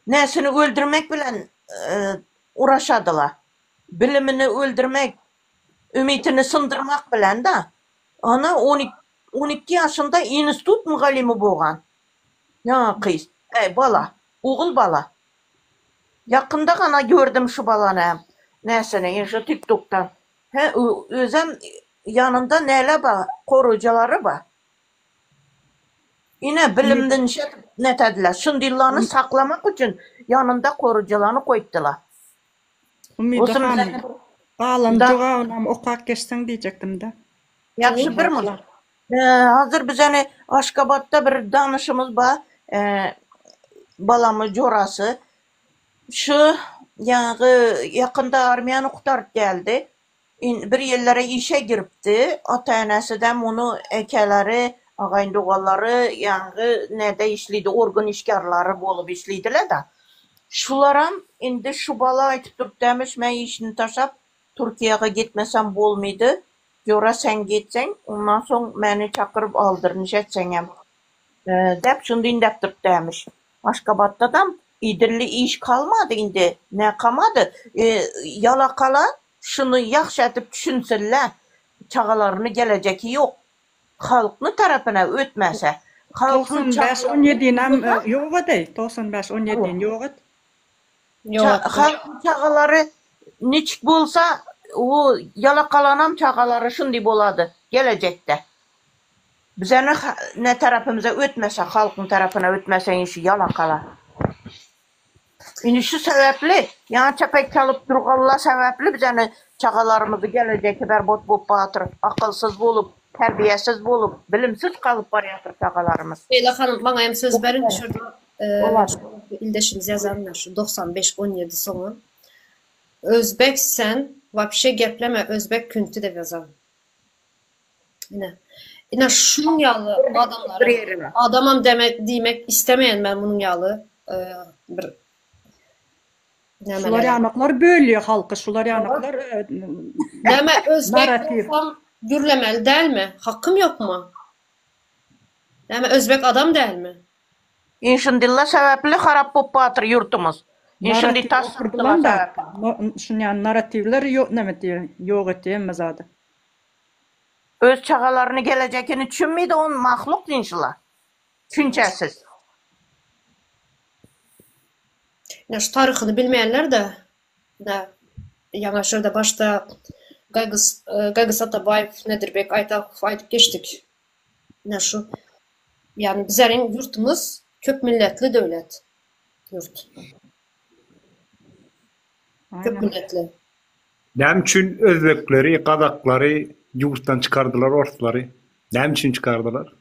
näsini öldürmek bilen uraşadylar. Bilimini öldürmek, ümitini syndyrmak bilen-de. Ana 12 ýaşynda institut mugallymy bogan. Ýaňy gyz, äý bala, ogul bala. Ýakynda gana gördüm şu balany näsini, şu TikTokdan. Hä, özem ýanynda näle bar, goraýjylary bar. Ine, bilimden şeýdip nätediler. Şundylaryny saklamak üçin ýanynda goraýjylaryny goýupdylar. Umyda hanym, galan jogabynam okap geçseň diýjekdim-de. Ýagşy bir muny. Hazir bizeni Aşgabatda bir danyşymyz bar, balamyň jorasy. Şu ýaňy ýakynda armiýany gutaryp geldi. Bir ýerlere işe giripdi. Ata-enesidem ony ekeleri, agaýyn-doganlary ýaňy nede işlidi, organ işgärleri bolup işlidiler-de. Şularam indi şu bala aýtyp durupdyämiş, men işini taşlap Türkiýäge gitmesem bolmydy. Jora sen gitseň, ondan soň meni çakyryp aldyr, nişetseňem. Dep şuny indäp durupdyämiş. Aşgabatdadam idilli iş kalmady indi, nä kamady. Ýalakala şuny ýagşy edip düşünsinler, çagalaryny gelejeki ýok. Halkny tarapyna ötmese, halkyň 95 17-nem ýok edeý, 95 17-ni ýok et. Halkyň çagalary niçik bolsa. o ýalakalanam çagalary şundy bolady gelejekde. Bizeni ne tarapymyza ötmese halkyň tarapyna ötmese indi şu ýalakalar. Indi şu sebäpli ýaňy çepek çalyp durganlar sebäpli bizeni çagalarymyzy gelejeki berbot bolup batyr, akylsyz bolup, terbiýesiz bolup, bilimsiz galyp barýatyr çagalarymyz. Leýla hanym maňa hem söz beriň şurada ildeşimiz ýazan şu 95 17 soňy Özbek sen wapşe gepleme özbek künti dep ýazan. Ine. Ine şunuň ýaly adamlary adamam demek diýmek istemeýän men munuň ýaly bir Şular ýanaklar bölýär halky, şular ýanaklar Näme özbek bolsam gürlemeli dälmi? Hakym ýokmy? Näme özbek adam dälmi? Inşindilla sebäpli harap bolup batyr ýurtumyz. Inşindi tas sebäpli. Şunýan narratiwler ýok näme diýer, ýok etdi hemme zady. Öz çagalaryny gelejekini düşünmeydi on mahluk inşilla. Düşünçesiz. Ine şu taryhyny bilmeýänler-de, ine ýaňa şurada başda Gaýgys Gaýgys Atabaýew, Nedirbek Aýtakow aýdyp geçdik. Ine şu ýagny bizeriň ýurtumyz köp milletli döwlet ýurt. Köp milletli. Näme üçin özbekleri, gazaklary ýurtdan çykardylar orslary? Näme üçin çykardylar?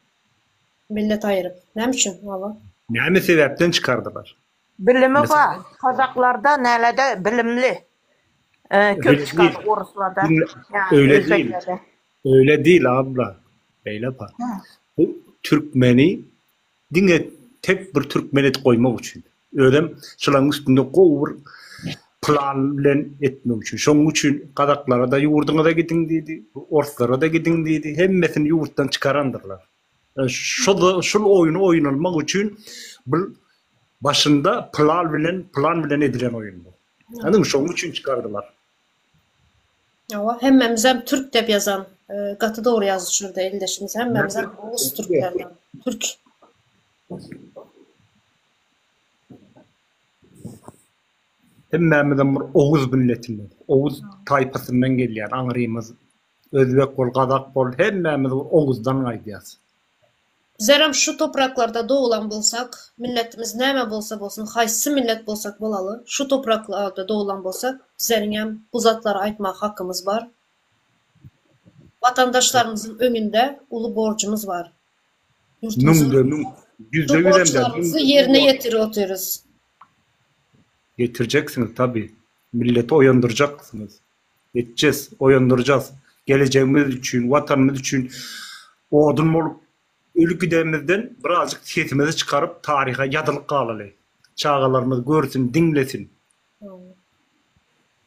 Millet aýyryp. Näme üçin baba? Näme sebäpden çykardylar? Bilimi bar. Kazaklarda nälede bilimli. Köp çykady oruslarda. Öýle değil. Öýle değil abla. Beýle bar. Bu türkmeni diňe tek bir türkmen edip goýmak üçin. Özem şularyň üstünde gowy bir plan bilen etmek üçin. Şonuň üçin gazaklara-da ýurduňyza gidiň diýdi, orslara-da gidiň diýdi. Hemmesini ýurtdan çykarandyrlar. Şol şul oýny oýnalmak üçin bu başynda plan bilen plan bilen edilen oýun bu. Ýagny şonuň üçin çykardylar. Hawa, hemmämizem türk dep ýazan. Gaty dogry ýazdy şurada ildeşimiz. Hemmämizem oguz türklerden. Türk. Hemmämizem bir oguz milletinden, oguz taýpasyndan gelýän aňrymyz. Özbek bol, gazak bol, hemmämiz bir oguzdan gaýdýas. Bizlerem şu topraklarda doglan bolsak, milletimiz näme bolsa bolsun, haýsy millet bolsak bolaly, şu topraklarda doglan bolsak, bizleriňem bu zatlary aýtmaga hakymyz bar. Watandaşlarymyzyň öňünde uly borjumyz bar. Ýurtumyzyň Müňde müň, ýüzde ýüzem däl, borçlarymyzy ýerine ýetirip otyrys. Ýetirjeksiňiz tabi. Milleti oýandyrjaksyňyz. Etjes, oýandyrjas. Gelejegimiz üçin, watanymyz üçin odun bolup ölüp gidenimizden birazjyk sesimizi çykaryp taryha ýazylyp galaly. Çagalarymyz görsün, diňlesin.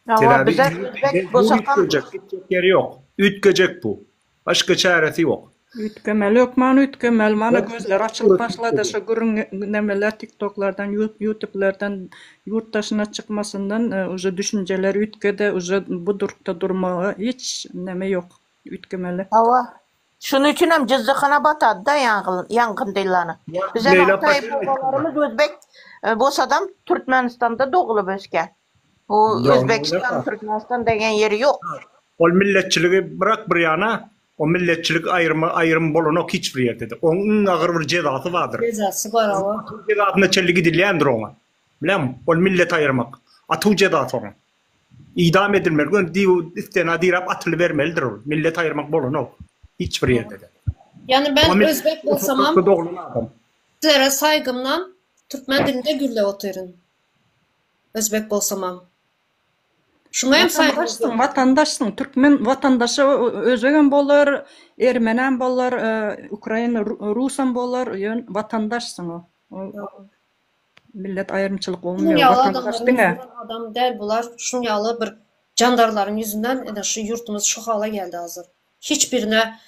Hawa, bize özbek bolsakam. Üýtgejek, gitjek ýeri ýok. Üýtgejek bu. Başga çäresi ýok. Üýtgemeli hökman üýtgemeli mana gözler açylyp başlady şu gürrüň nemeler tiktoklardan ýutublerden ýurt daşyna çykmasyndan uje düşünjeler üýtgedi uje bu durkda durmaga hiç neme ýok üýtgemeli. Hawa şuny üçinem jyzzykyna batady-da ýangyn dillany. Bizem ataý babalarymyz özbek bolsadam Türkmenistanda dogulup ösgen. Bu Özbekistan, Türkmenistan degen ýeri ýok. Ol milletçiligi bırak bir ýana, o milletçilik aýrymy aýrym bolanok hiç bir ýerde-de. Oň iň agyr bir jezasy bardyr. Jezasy bar hawa. Atuw jezasyna çenli gidilýändir oňa. Bileňmi? Ol millet aýyrmak. Atuw jezasy oňa. Idam edilmeli. Göni diw stena diräp atylybermelidir ol. Millet aýyrmak bolanok. Hiç bir ýerde-de. Ýagny ben özbek bolsamam sizlere saýgymdan türkmen dilinde gürläp otyryn. Özbek bolsamam. Şuňa hem saýgymyz Watandaşsyň, watandaşsyň. Türkmen watandaşy özbegem bolar, ermenem bolar, ukrain, rusam bolar, ýöne watandaşsyň o. Millet aýrymçylyk bolmaýar. Şunuň ýaly Watandaş adamlaryň diňe. ýüzünden adam däl bular. Şunuň ýaly bir jandarlaryň ýüzünden ine şu ýurtumyz şu hala geldi hazir. Hiç birine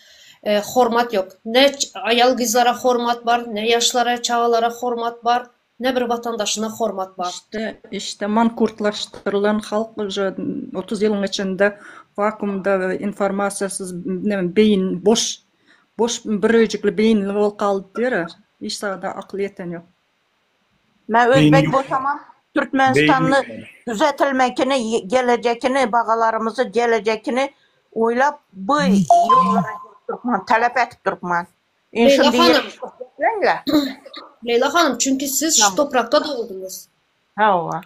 hormat ýok. Ne aýal gyzlara hormat bar, ne ýaşlara, çagalara hormat bar. Ne bir watandaşyna hormat bar. Işte işte mankurtlaşdyrylan halk uje 30 ýylyň içinde wakuumda informasiýasyz neme beýin boş boş bir öýjükli beýinli bolup galdy diýer hiç zada akyly ýeten ýok. Men özbek bolsamam. Türkmenistany düzetilmekini, gelejekini, bagalarymyzy gelejekini oýlap bu ýollara gelip durkman, talap edip durkman. Indi Leýla şuny hanym. diýip Leýla hanym, çünki siz şu toprakda doguldyňyz. Hawa.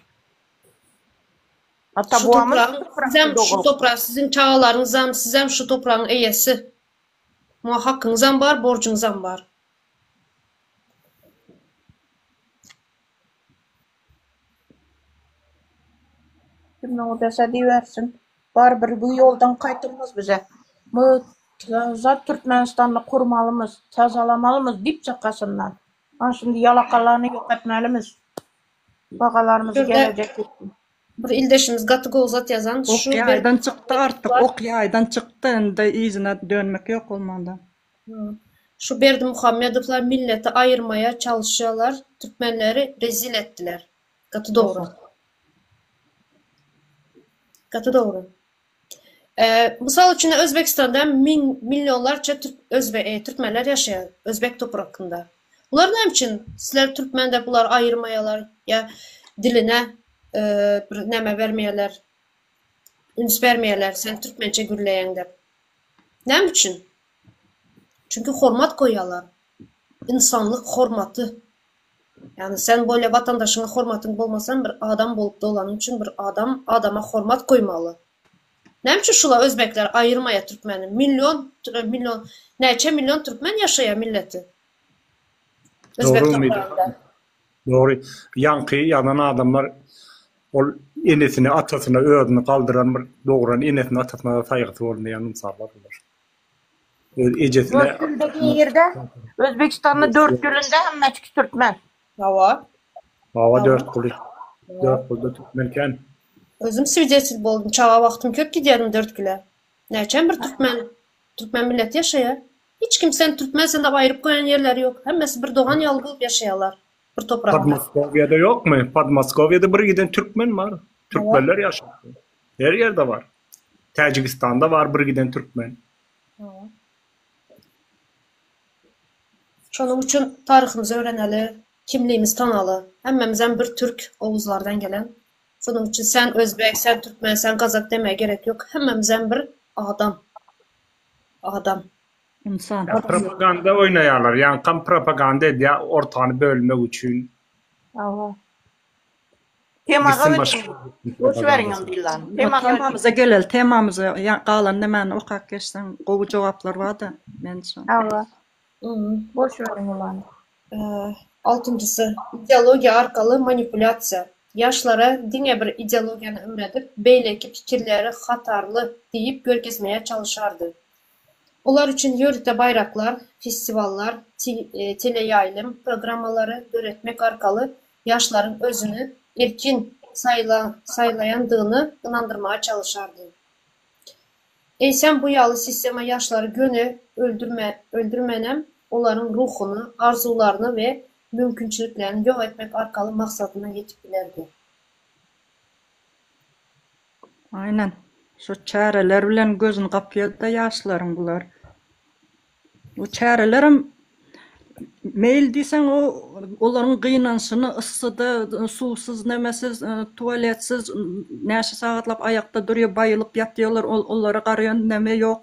Ata Şu babamyz topragyň şu toprakda sizem şu doguldy. toprak siziň çagalaryňyzam sizem şu topragyň eýesi. Muňa hakyňyzam bar, borjuňyzam bar. Kim dese diýibersin. Barybir bu ýoldan gaýtylmaz bize. Bu zat Türkmenistanda kurmalymyz, tazalamalymyz dip çakasyndan. Ana şindi ýalakalaryny ýok etmelimiz. Bagalarymyzy Şurada gelejek etsin. bir ildeşimiz gaty gowy zat ýazan. Ok Şu ýaýdan çykdy artyk, ok ýaýdan çykdy, indi yzyna dönmek ýok bolmanda. Şu Berdimuhamedowlar milleti aýyrmaýa çalyşýalar, türkmenleri rezil etdiler. Gaty dogry. Gaty dogry. Mysal üçin Özbekistanda min millionlarça türk özbe türkmenler ýaşaýar özbek toprakynda. Bular näme üçin sizler türkmen dep bulary aýyrmaýalar ýa diline bir näme bermeýärler üns bermeýärler sen türkmençe gürleýäň dep. Näme üçin? Çünki hormat goýýarlar. Ynsanlyk hormaty. Ýagny sen bolýa watandaşyňa hormatyň bolmasa bir adam bolup dolanyň üçin bir adam adama hormat goýmaly. Näme üçin şula özbekler aýyrmaýa türkmeni? Million million näçe million türkmen ýaşaýa milleti. Özbek Dogry Umyda. topragynda. Dogry. Ýaňky ýazan adamlar ol enesini atasyna özüni galdyran bir dogran enesine atasyna saýgysy bolmaýan ynsanlar bular. Öz ejesine Dörtgülde girde. Özbekistanda Dörtgülünde hemmeçki türkmen. Hawa. Hawa Dörtguly. Dörtgulda türkmen kän. Özüm swidetel boldum. Çaga wagtym köp gidýärdim Dörtgüle. Näçem bir türkmen türkmen milleti ýaşaýar. Hiç kim sen türkmensen dap aýryp goýan ýerleri ýok. Hemmesi bir dogan ýaly bolup ýaşaýarlar bir toprakda. Podmoskowýada ýokmy? Podmoskowýada bir giden türkmen bar. Türkmenler ýaşaýar. Her ýerde bar. Täjigistanda bar bir giden türkmen. Şonuň üçin taryhymyzy öwreneli, kimligimizi tanaly. Hemmämizem bir türk oguzlardan gelen. Şonuň üçin sen özbek, sen türkmen, sen gazak demäge gerek ýok. Hemmämizem bir adam. Adam. Ynsan. Propaganda oýnaýarlar. Ýaňkam propaganda edýär ortany bölmek üçin. Hawa. Temaga Gitsin ötüň. Boş beriň indi ýylan. Temaga ötüň. Temamyza geleli, temamyza ýa galan nämäni okap geçseň gowy jogaplar barda mençe. Hawa. Boş beriň ýylany. Altynjysy, ideologiýa arkaly manipulýasiýa. Ýaşlara diňe bir ideologiýany öwredip, beýleki pikirleri hatarly diýip görkezmäge çalyşardy. Olar üçin ýörite baýraklar, festiwallar, teleýaýlym programmalary döretmek arkaly ýaşlaryň özüni erkin saýlaýandygyny ynandyrmaga çalyşardy. Eýsem bu ýaly sistema ýaşlary göni öldürmänem, olaryň ruhuny, arzuwlaryny we mümkinçiliklerini ýok etmek arkaly maksadyna ýetip bilerdi. Aýnan. Şu çäreler bilen gözüni gapýada ýaşlaryň bular. Bu çärelerem meýil diýseň o olaryň gynanşyny yssyda suwsuz nemesiz tualetsiz näçe sagatlap aýakda durýar baýylyp ýatýarlar olara garaýan neme ýok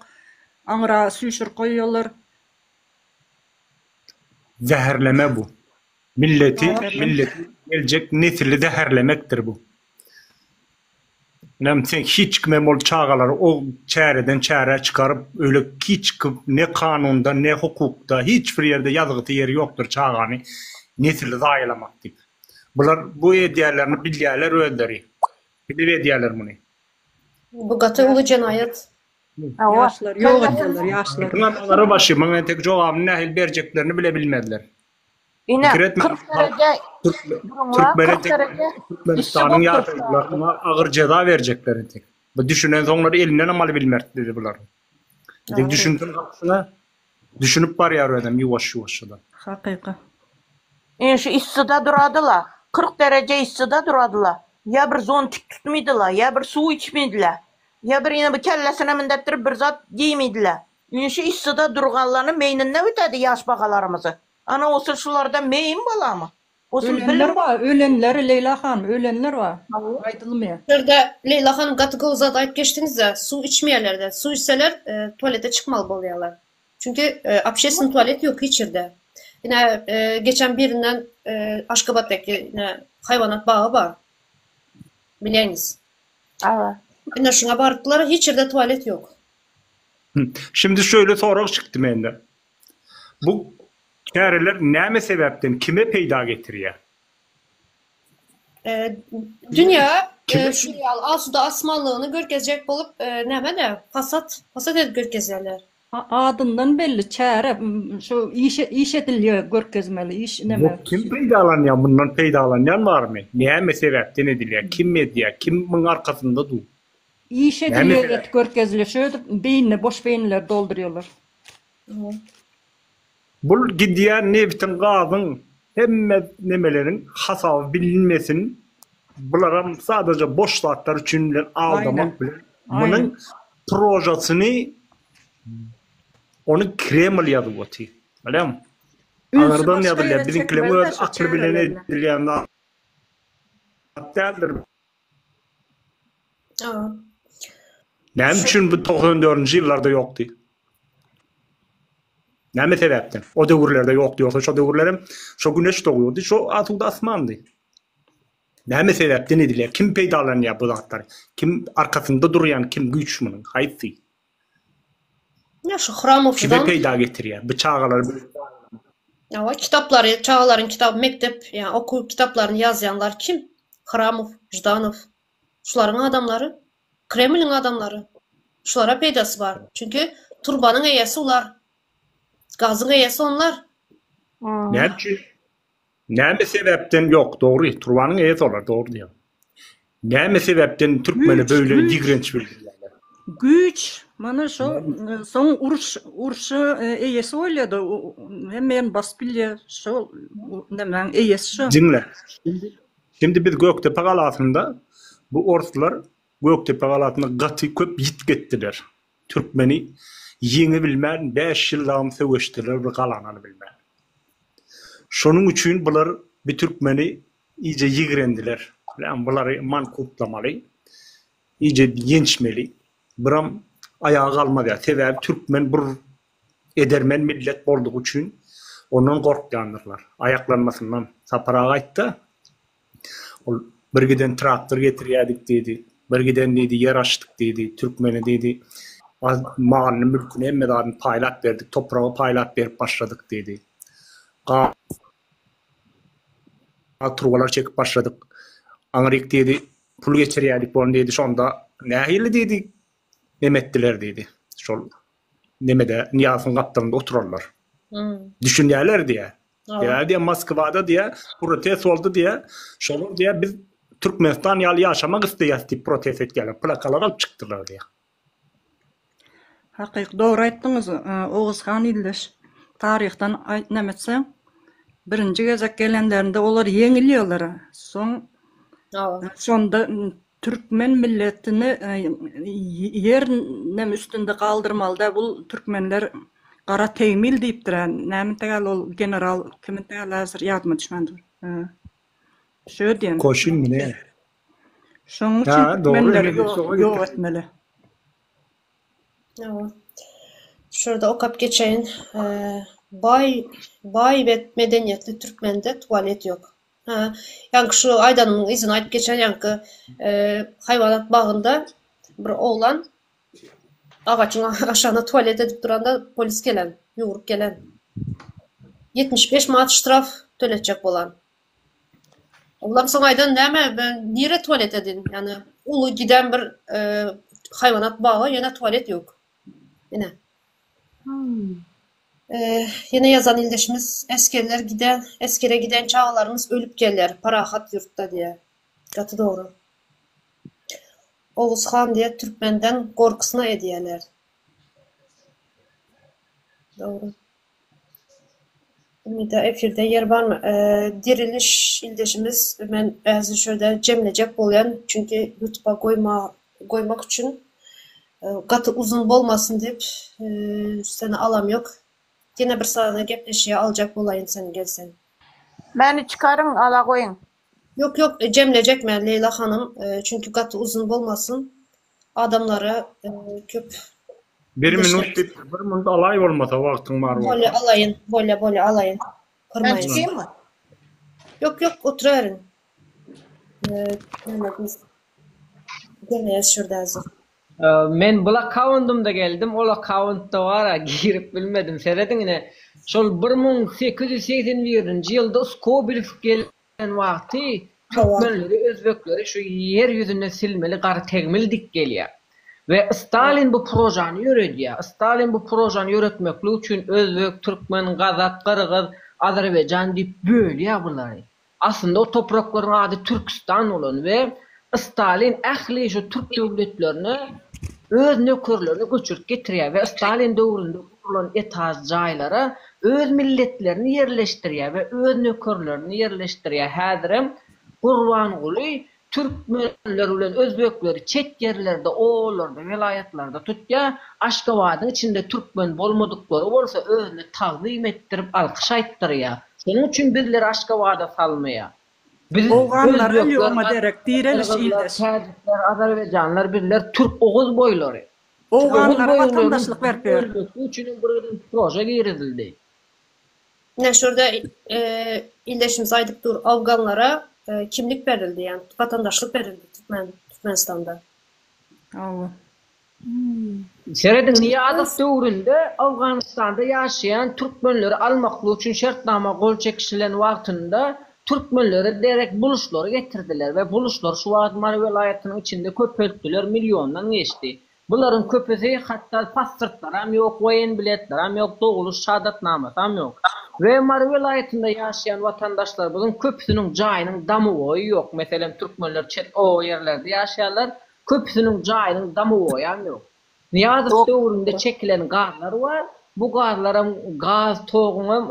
aňra süýşürip goýýarlar. Zäherleme bu. Milleti milleti geljek nesili zäherlemekdir bu. Ynam sen hiç kimem ol çagalary o çäreden çärä çykaryp öýle hiç kim ne kanunda ne hukukda hiç bir ýerde ýazgysy ýeri ýokdur çagany nesili zaýalamak diýip. Bular bu edýärlerini bilýärler özleri. Bilip edýärler muny. Bu gaty uly jenaýat. Ýaşlar ýok edýärler ýaşlar. Muňam alara başy muň entek jogabyny nähili berjeklerini bile bilmezler. Ine, Pikir etme, 40 dereje duruňla, 40 dereje Türkmenistanyň ýaşaýjylaryna agyr jeza berjekler entek. Bu düşünensoňlar elindenem alybilmeris dedi bular. Entek düşünsin halkyna, düşünip barýar özem ýuwaş-ýuwaşjadan. Hakyky. Ine şu yssyda duradyla, 40 dereje yssyda duradyla. Ýa bir zontik tutmydyla, ýa bir suw içmediler. Ýa bir ine bu kellesine mündetdirip bir zat geýmediler. Ine şu yssyda durganlaryny meýninde ötädi ýaş bagalarymyzy. Ana olsa şularda meýin bolamy? Olsun Ölenler bilim bar, ölenler Leýla hanym, ölenler bar. Aýdylmaýar. Şu ýerde Leýla hanym gaty gowy zat aýyp geçdiňiz-de, suw içmeýärler-de. Suw içseler, tualete çykmaly bolýarlar. Çünki obşestwnyý tualet ýok hiç ýerde. Ine, geçen birinden Aşgabatdaky ine haýwanat bagy bar. Bilýäňiz. Hawa. Ine şuňa barypdylar, hiç ýerde tualet ýok. Şimdi şöyle sorag çykdy mende. Bu çäreler näme sebäpden kime peýda getirýär? Dünýä şu ýaly asuda asmanlygyny görkezjek bolup näme-de fasat, fasat edip görkezýärler. Adyndan belli çäre şu iş iş edilýär görkezmeli iş neme. Ýok kim peýdalanýar mundan peýdalanýan barmy? Näme sebäpden edilýär? Kim edýär? Kim muň arkasynda dur? Iş Näme edilýär sebäp? edip görkezilýär şöýdüp beýnine boş beýnileri doldurýarlar. Bul gidýän nebtiň gazyň hemme nemeleriň hasaby bilinmesin bularam sadaja boş zatlar üçin bilen aldamak bilen munuň prožasyny ony kreml ýazyp otyr bilýäňmi aňyrdan ýazylýar biziňkileriň öz akly bilen edilýän zat däldir. Näme üçin bu 94-nji ýyllarda ýokdy? Näme sebäpden? O döwürlerde ýokdy, ýogsa şo döwürlerem şo güneş dogýardy, şo asuda asmandy. Näme sebäpden edilýär? Kim peýdalanýar bu zatlary? Kim arkasynda durýan kim güýç munuň? Haýsy? Ýa şu Hramow Kime peýda getirýär? Bu çagalar Hawa, kitaplary, çagalaryň kitap, mekdep, ýa okuw kitaplaryny ýazýanlar kim? Hramow, Ždanow. Şularyň adamlary. Kremliň adamlary. Şulara peýdasy bar. Çünki turbanyň eýesi ular. Gazyň eýesi onlar. Näme üçin? Näme sebäpden ýok dogry turbanyň eýesi olar dogry diýýäň. Näme sebäpden türkmene Güýç beýle güýç ýigrenç bildirýärler? güýç mana şo soň uruş urşa eýesi bolýada hemme ýerini basyp bilýär şo nämäň eýesi şo. Diňle. Şimdi şimdi biz Gökdepe galasynda bu orslar Gökdepe galasynda gaty köp ýitgi etdiler. Türkmeni ýeňibilmän 5 ýyllagam söweşdiler bir galany alybilmän. Şonuň üçin bular bir türkmeni iýje ýigrendiler. Bilýäňmi, bulary mankurtlamaly, iýje ýençmeli. Buram aýaga galmaz ýaly. Sebäbi türkmen bir edermen millet boldugy üçin ondan gorkýandyrlar. Aýaklanmasyndan. Sapar aga aýtdy-a, Ol bir giden traktor getirýärdik diýdi. Bir giden diýdi, ýer açdyk diýdi. Türkmene diýdi, malyny, mülküni, hemme zadyny paýlap berdik, topragy paýlap berip başladyk diýdi. Gaz turbalar çekip başladyk. Aňryk diýdi, pul geçirýärdik ony diýdi, şonda nähili diýdi, neme etdiler diýdi. Şol nemede Nyýazowyň gapdalynda oturanlar. Düşünýärler diýýär. Ýa diýýär Moskwada diýýär protest boldy diýýär. Şolar diýýär biz Türkmenistan ýaly ýaşamak isleýäs diýip protest etýärler. Plakalar alyp çykdylar diýýär. Hakyky dogry aýtdyňyz Oguzhan ildeş. Taryhdan aýt näme etseň birinji gezek gelenlerinde olar ýeňilýärler. Soň şonda Türkmen milletini ýer nem üstünde galdyrmaly däl bul türkmenler gara tegmil diýipdir a näme däl ol general kim däl häzir ýadyma düşmän dur şö diýen. Koşinmi ne? Şonuň üçin türkmenleri ýok etmeli. Hawa. Şurada okap geçeýin. Baý baý we medeniýetli türkmende tualet ýok. Hä, ýaňky şu aýdanymyň yzyny aýdyp geçen ýaňky haýwanat bagynda bir oglan agajyň aşagynda tualet edip duranda polis gelen, ýugrup gelen. 75 manat ştraf töletjek bolan. Oglan soň aýdan näme ben nire tualet edin? Ýani uly giden bir haýwanat bagy ýöne tualet ýok. Ine. Ýene ýazan ildeşimiz esgerler giden esgere giden çagalarymyz ölüp gelýär parahat ýurtda diýýär. Gaty dogry. Oguz han diýýär türkmenden gorkusyna edýäler. Dogry. Umyda efirde ýer barmy? Diriliş ildeşimiz men häzir şu ýerde jemlejek bolýan çünki ýutuba goýma goýmak üçin Gaty uzyn bolmasyn diýip seni alam ýok. Ýene bir sany gepleşige aljak bolaýyn sen gelseň. Meni çykaryň ala goýuň. Ýok ýok jemlejek men Leýla hanym çünki gaty uzyn bolmasyn adamlara köp Bir minut diýip bir minut alaý bolmasa wagtyň bar bolsa. Bolýa alaýyn bolýa bolýa alaýyn Men kyrmaýyn. çykyňmy? Ýok ýok oturaweriň. Näme biz jemleýäs şurda häzir. Men bul akkauntymda geldim ol akkauntda bara girip bilmedim serediň ine şol 1881-nji ýylda Skobelew gelen wagty türkmenleri özbekleri şu ýer ýüzünden silmeli gary tegmil dik gelýär we Stalin bu prožany ýöredýär Stalin bu prožany ýöretmeklik üçin özbek türkmen gazak gyrgyz azerbaýjan diýip bölýär bulary Aslynda o topraklaryň ady Türküstan bolan we Stalin ähli şu türk döwletlerine öz nökerlerini göçürip getirýär we Stalin döwründe gurlan etaž jaýlara öz milletlerini ýerleşdirýär we öz nökerlerini ýerleşdirýär. Häzirem Gurbanguly türkmenler bilen özbekleri çet ýerlerde, obalarda, welaýatlarda tutýar. Aşgabadyň içinde türkmen bolmadyklary bolsa özüne tagzym etdirip alkyş aýtdyrýar. Şonuň üçin bizleri Aşgabada salmaýar. Biz Owganlar özbekler, ölýär oňa derek, direliş gyrgyzlar, ildeş. täjikler, azerbaýjanlar bizler türk oguz boýlary. Şu oguz Owganlara boýlarynyň watandaşlyk berip ýör. bölünmesi üçinem bir giden proje girizildi. Ine şurada ildeşimiz aýdyp dur, afganlara kimlik berildi, ýagny watandaşlyk berildi Türkmen Türkmenistanda. Hawa. Serediň Nyýazow döwründe Owganystanda ýaşaýan türkmenleri almaklyk üçin şertnama gol çekişilen wagtynda türkmenlere derek buluşlary getirdiler we buluşlary şu wagt Mary welaýatynyň içinde köpeltdiler milliondan geçdi. Bularyň köpüsi hatda pasportlaram ýok, woýen biletleram ýok, doguluş şahadatnamasam ýok. We Mary welaýatynda ýaşaýan watandaşlarymyzyň köpüsiniň jaýynyň damowoýy ýok. Meselem türkmenler çet oba ýerlerde ýaşaýarlar, köpüsiniň jaýynyň damowoýam ýok. Nyýazow döwründe çekilen gazlar bar, bu gazlaram gaz toguňam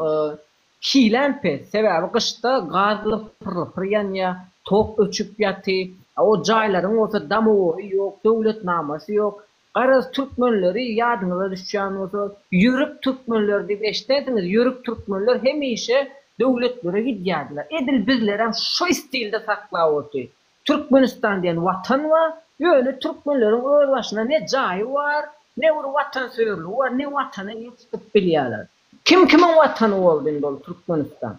Hilem pes, sebäbi gyşda gaz lypyr-lypyr ýanýar, tok öçüp ýaty, a o jaýlaryň bolsa damowoýy ýok, döwletnamasy ýok. Garaz, türkmenleri ýadyňyza düşýän bolsa, ýörük türkmenler diýip eşidensiňiz, ýörük türkmenler hemişe döwletlere gidýärdiler. Edil bizlerem şo stilde saklap oty. Türkmenistan diýen watan bar, ýöne türkmenleriň öz başyna ne jaýy bar, ne bir watansöýerligi bar, ne watana eýe çykyp bilýärler. Kim kimiň watany boldy indi ol Türkmenistan.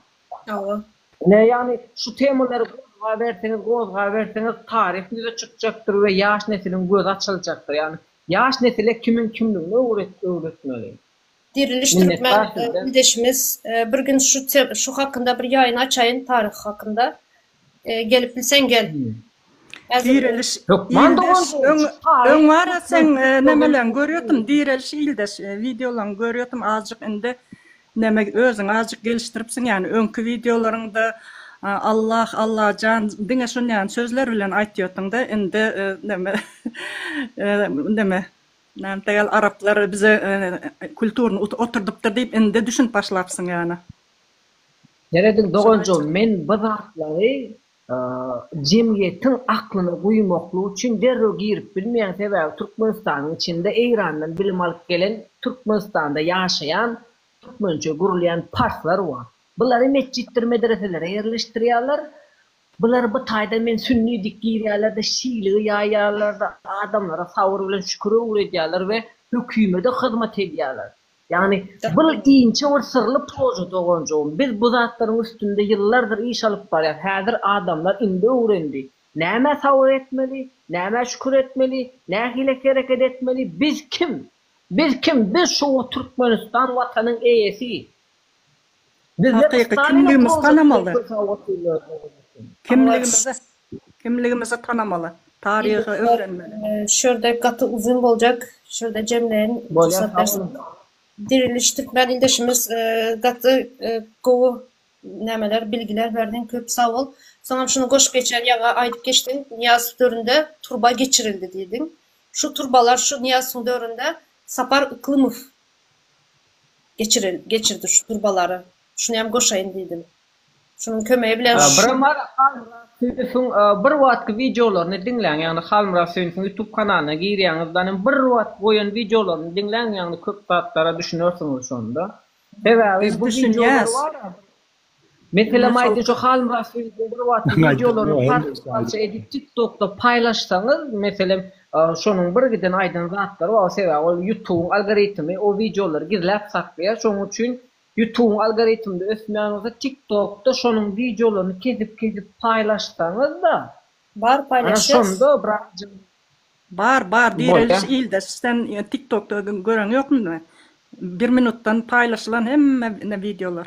Hawa. Ine ýagny şu temalary gozgaberseňiz gozgaberseňiz taryh ýüze çykjakdyr we ýaş nesiliň gözi açyljakdyr. Ýagny ýaş nesile kimiň kimligini öwret öwretmeli. Diriliş Türkmen Minnetdar sizden. ildeşimiz bir gün şu şu hakynda bir ýaýyn açaýyn taryh hakynda. Gelip bilseň gel. Direliş Hökman ildeş dogan öň şu taryh öň bara seň türkmen nemeleň görýotim direliş ildeş wideolaň görýotim azjyk indi neme özüň azjyk gelişdiripsiň ýani öňki wideolaryňda Allah Allajan diňe şonýan sözler bilen aýtýotyňda indi neme neme näme degel araplar bize kulturyny oturdypdyr diýip indi düşünip başlapsyň ýani. Serediň doganjygym men bu zatlary jemgyýetiň aklyna guýmaklyk üçin derrew girip bilmeýän sebäbi Türkmenistanyň içinde Eýrandan bilim alyp gelen Türkmenistanda ýaşaýan türkmençe gürleýän parslar bar. Bulary metjitdir medreselere ýerleşdirýärler. Bular bu taýda men sünni diýip girýärler-de şiiligi ýaýýarlar-da adamlara sabyr bilen şükür öwredýärler we hökümede hyzmat edýärler. Ýagny bul inçe bir syrly proje doganjygym. Biz bu zatlaryň üstünde ýyllardyr iş alyp barýas. Häzir adamlar indi öwrendi. Nämä sabyr etmeli, nämä şükür etmeli, nähili hereket etmeli, biz kim? Biz kim? Biz şu Türkmenistan watanyň eýesi. Bizler Hakyky Staliniň kimligimizi projesi tanamaly. Kimligimizi. Kimligimizi kimligimizi tanamaly. Taryhy öwrenmeli. Şurada gaty uzyn boljak. Şurada jemleýin. Bolýar Pursat sag bersin. boluň. Diriliş Türkmen ildeşimiz gaty gowy nämeler bilgiler berdiň köp sag bol. Soňam şuny goşup geçen ýaňy aýdyp geçdiň Nyýazow döwründe turba geçirildi diýdiň. Şu turbalar şu Nyýazowyň döwründe Sapar Yklymow geçiril geçirdi şu turbalary. Şuny hem goşaýyn diýdim. Şunuň kömegi bilen şu. Biram Halmyrat Söýünowyň bir wagtky wideolaryny diňläň, ýagny Halmyrat Söýünowyň YouTube kanalyna girýäňiz hem bir wagt goýan wideolaryny diňläň, ýagny köp zatlara düşünersiňiz şonda. Sebäbi Biz bu wideolar düşünýäs. bar. Meselem aýdyň şu Halmyrat Söýünowyň bir wagtky wideolaryny parça parça edip TikTokda paýlaşsaňyz meselem şonuň bir giden aýdan zatlary bar sebäbi ol ýutubyň algoritmi o wideolary gizläp saklaýar şonuň üçin ýutubyň algoritminde ösmeýän bolsa TikTokda şonuň wideolaryny kesip kesip paýlaşsaňyzda Bar ana paýlaşýas. şonda birazjyk Bar bar direliş bolýar. ildeş sen TikTokda göreň ýokmy bir minutdan paýlaşylan hemme wideolar.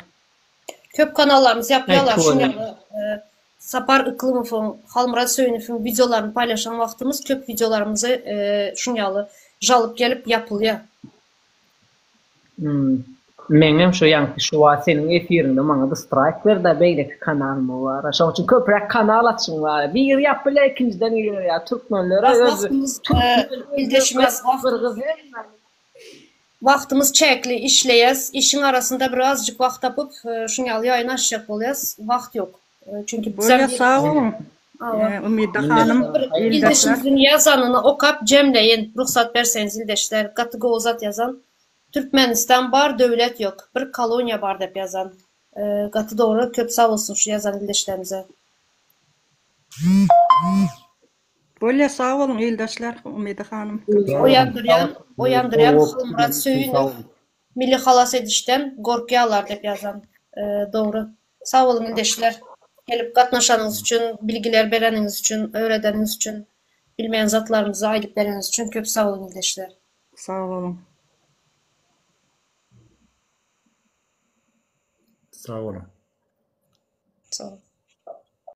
Köp kanallarymyz ýapýarlar Aý şuň tüweleme. ýaly Sapar Yklymowyň, Halmyrat Söýünowyň wideolaryny paýlaşan wagtymyz köp wideolarymyzy şuň ýaly žalyp gelip ýapylýar. Meňem şo ýaňky şu wagt seniň efiriňde maňada straýk berdä beýleki kanalyma bara. Şoň üçin köpräk kanal açyň bara. Biri ýapylýar ikinjiden girýär. Türkmenlere Biraz öz wagtymyz türkmen özbek ildeşimiz gazak gyrgyz hemme. Wagtymyz çäkli işleýäs işiň arasynda bir azjyk wagt tapyp şuň ýaly ýaýyn açjak bolýas wagt ýok çünki bizem Bolýa sag boluň Umyda hanym Bir ildeşler. ildeşimiziň ýazanyny okap jemleýin rugsat berseňiz ildeşler gaty gowy zat ýazan Türkmenistan bar döwlet ýok bir koloniýa bar dep ýazan gaty dogry köp sag bolsun şu ýazan ildeşlerimize. Bolýa sag boluň ildeşler Umyda hanym. Oýandyrýan oýandyrýan Halmyrat Söýünow Milli halas edişden gorkýalar dep ýazan dogry. Sag boluň ildeşler gelip gatnaşanyňyz üçin bilgiler bereniňiz üçin öwredeniňiz üçin bilmeýän zatlarymyzy aýdyp bereniňiz üçin köp sag boluň ildeşler. Sag boluň. Sag boluň. Sag boluň.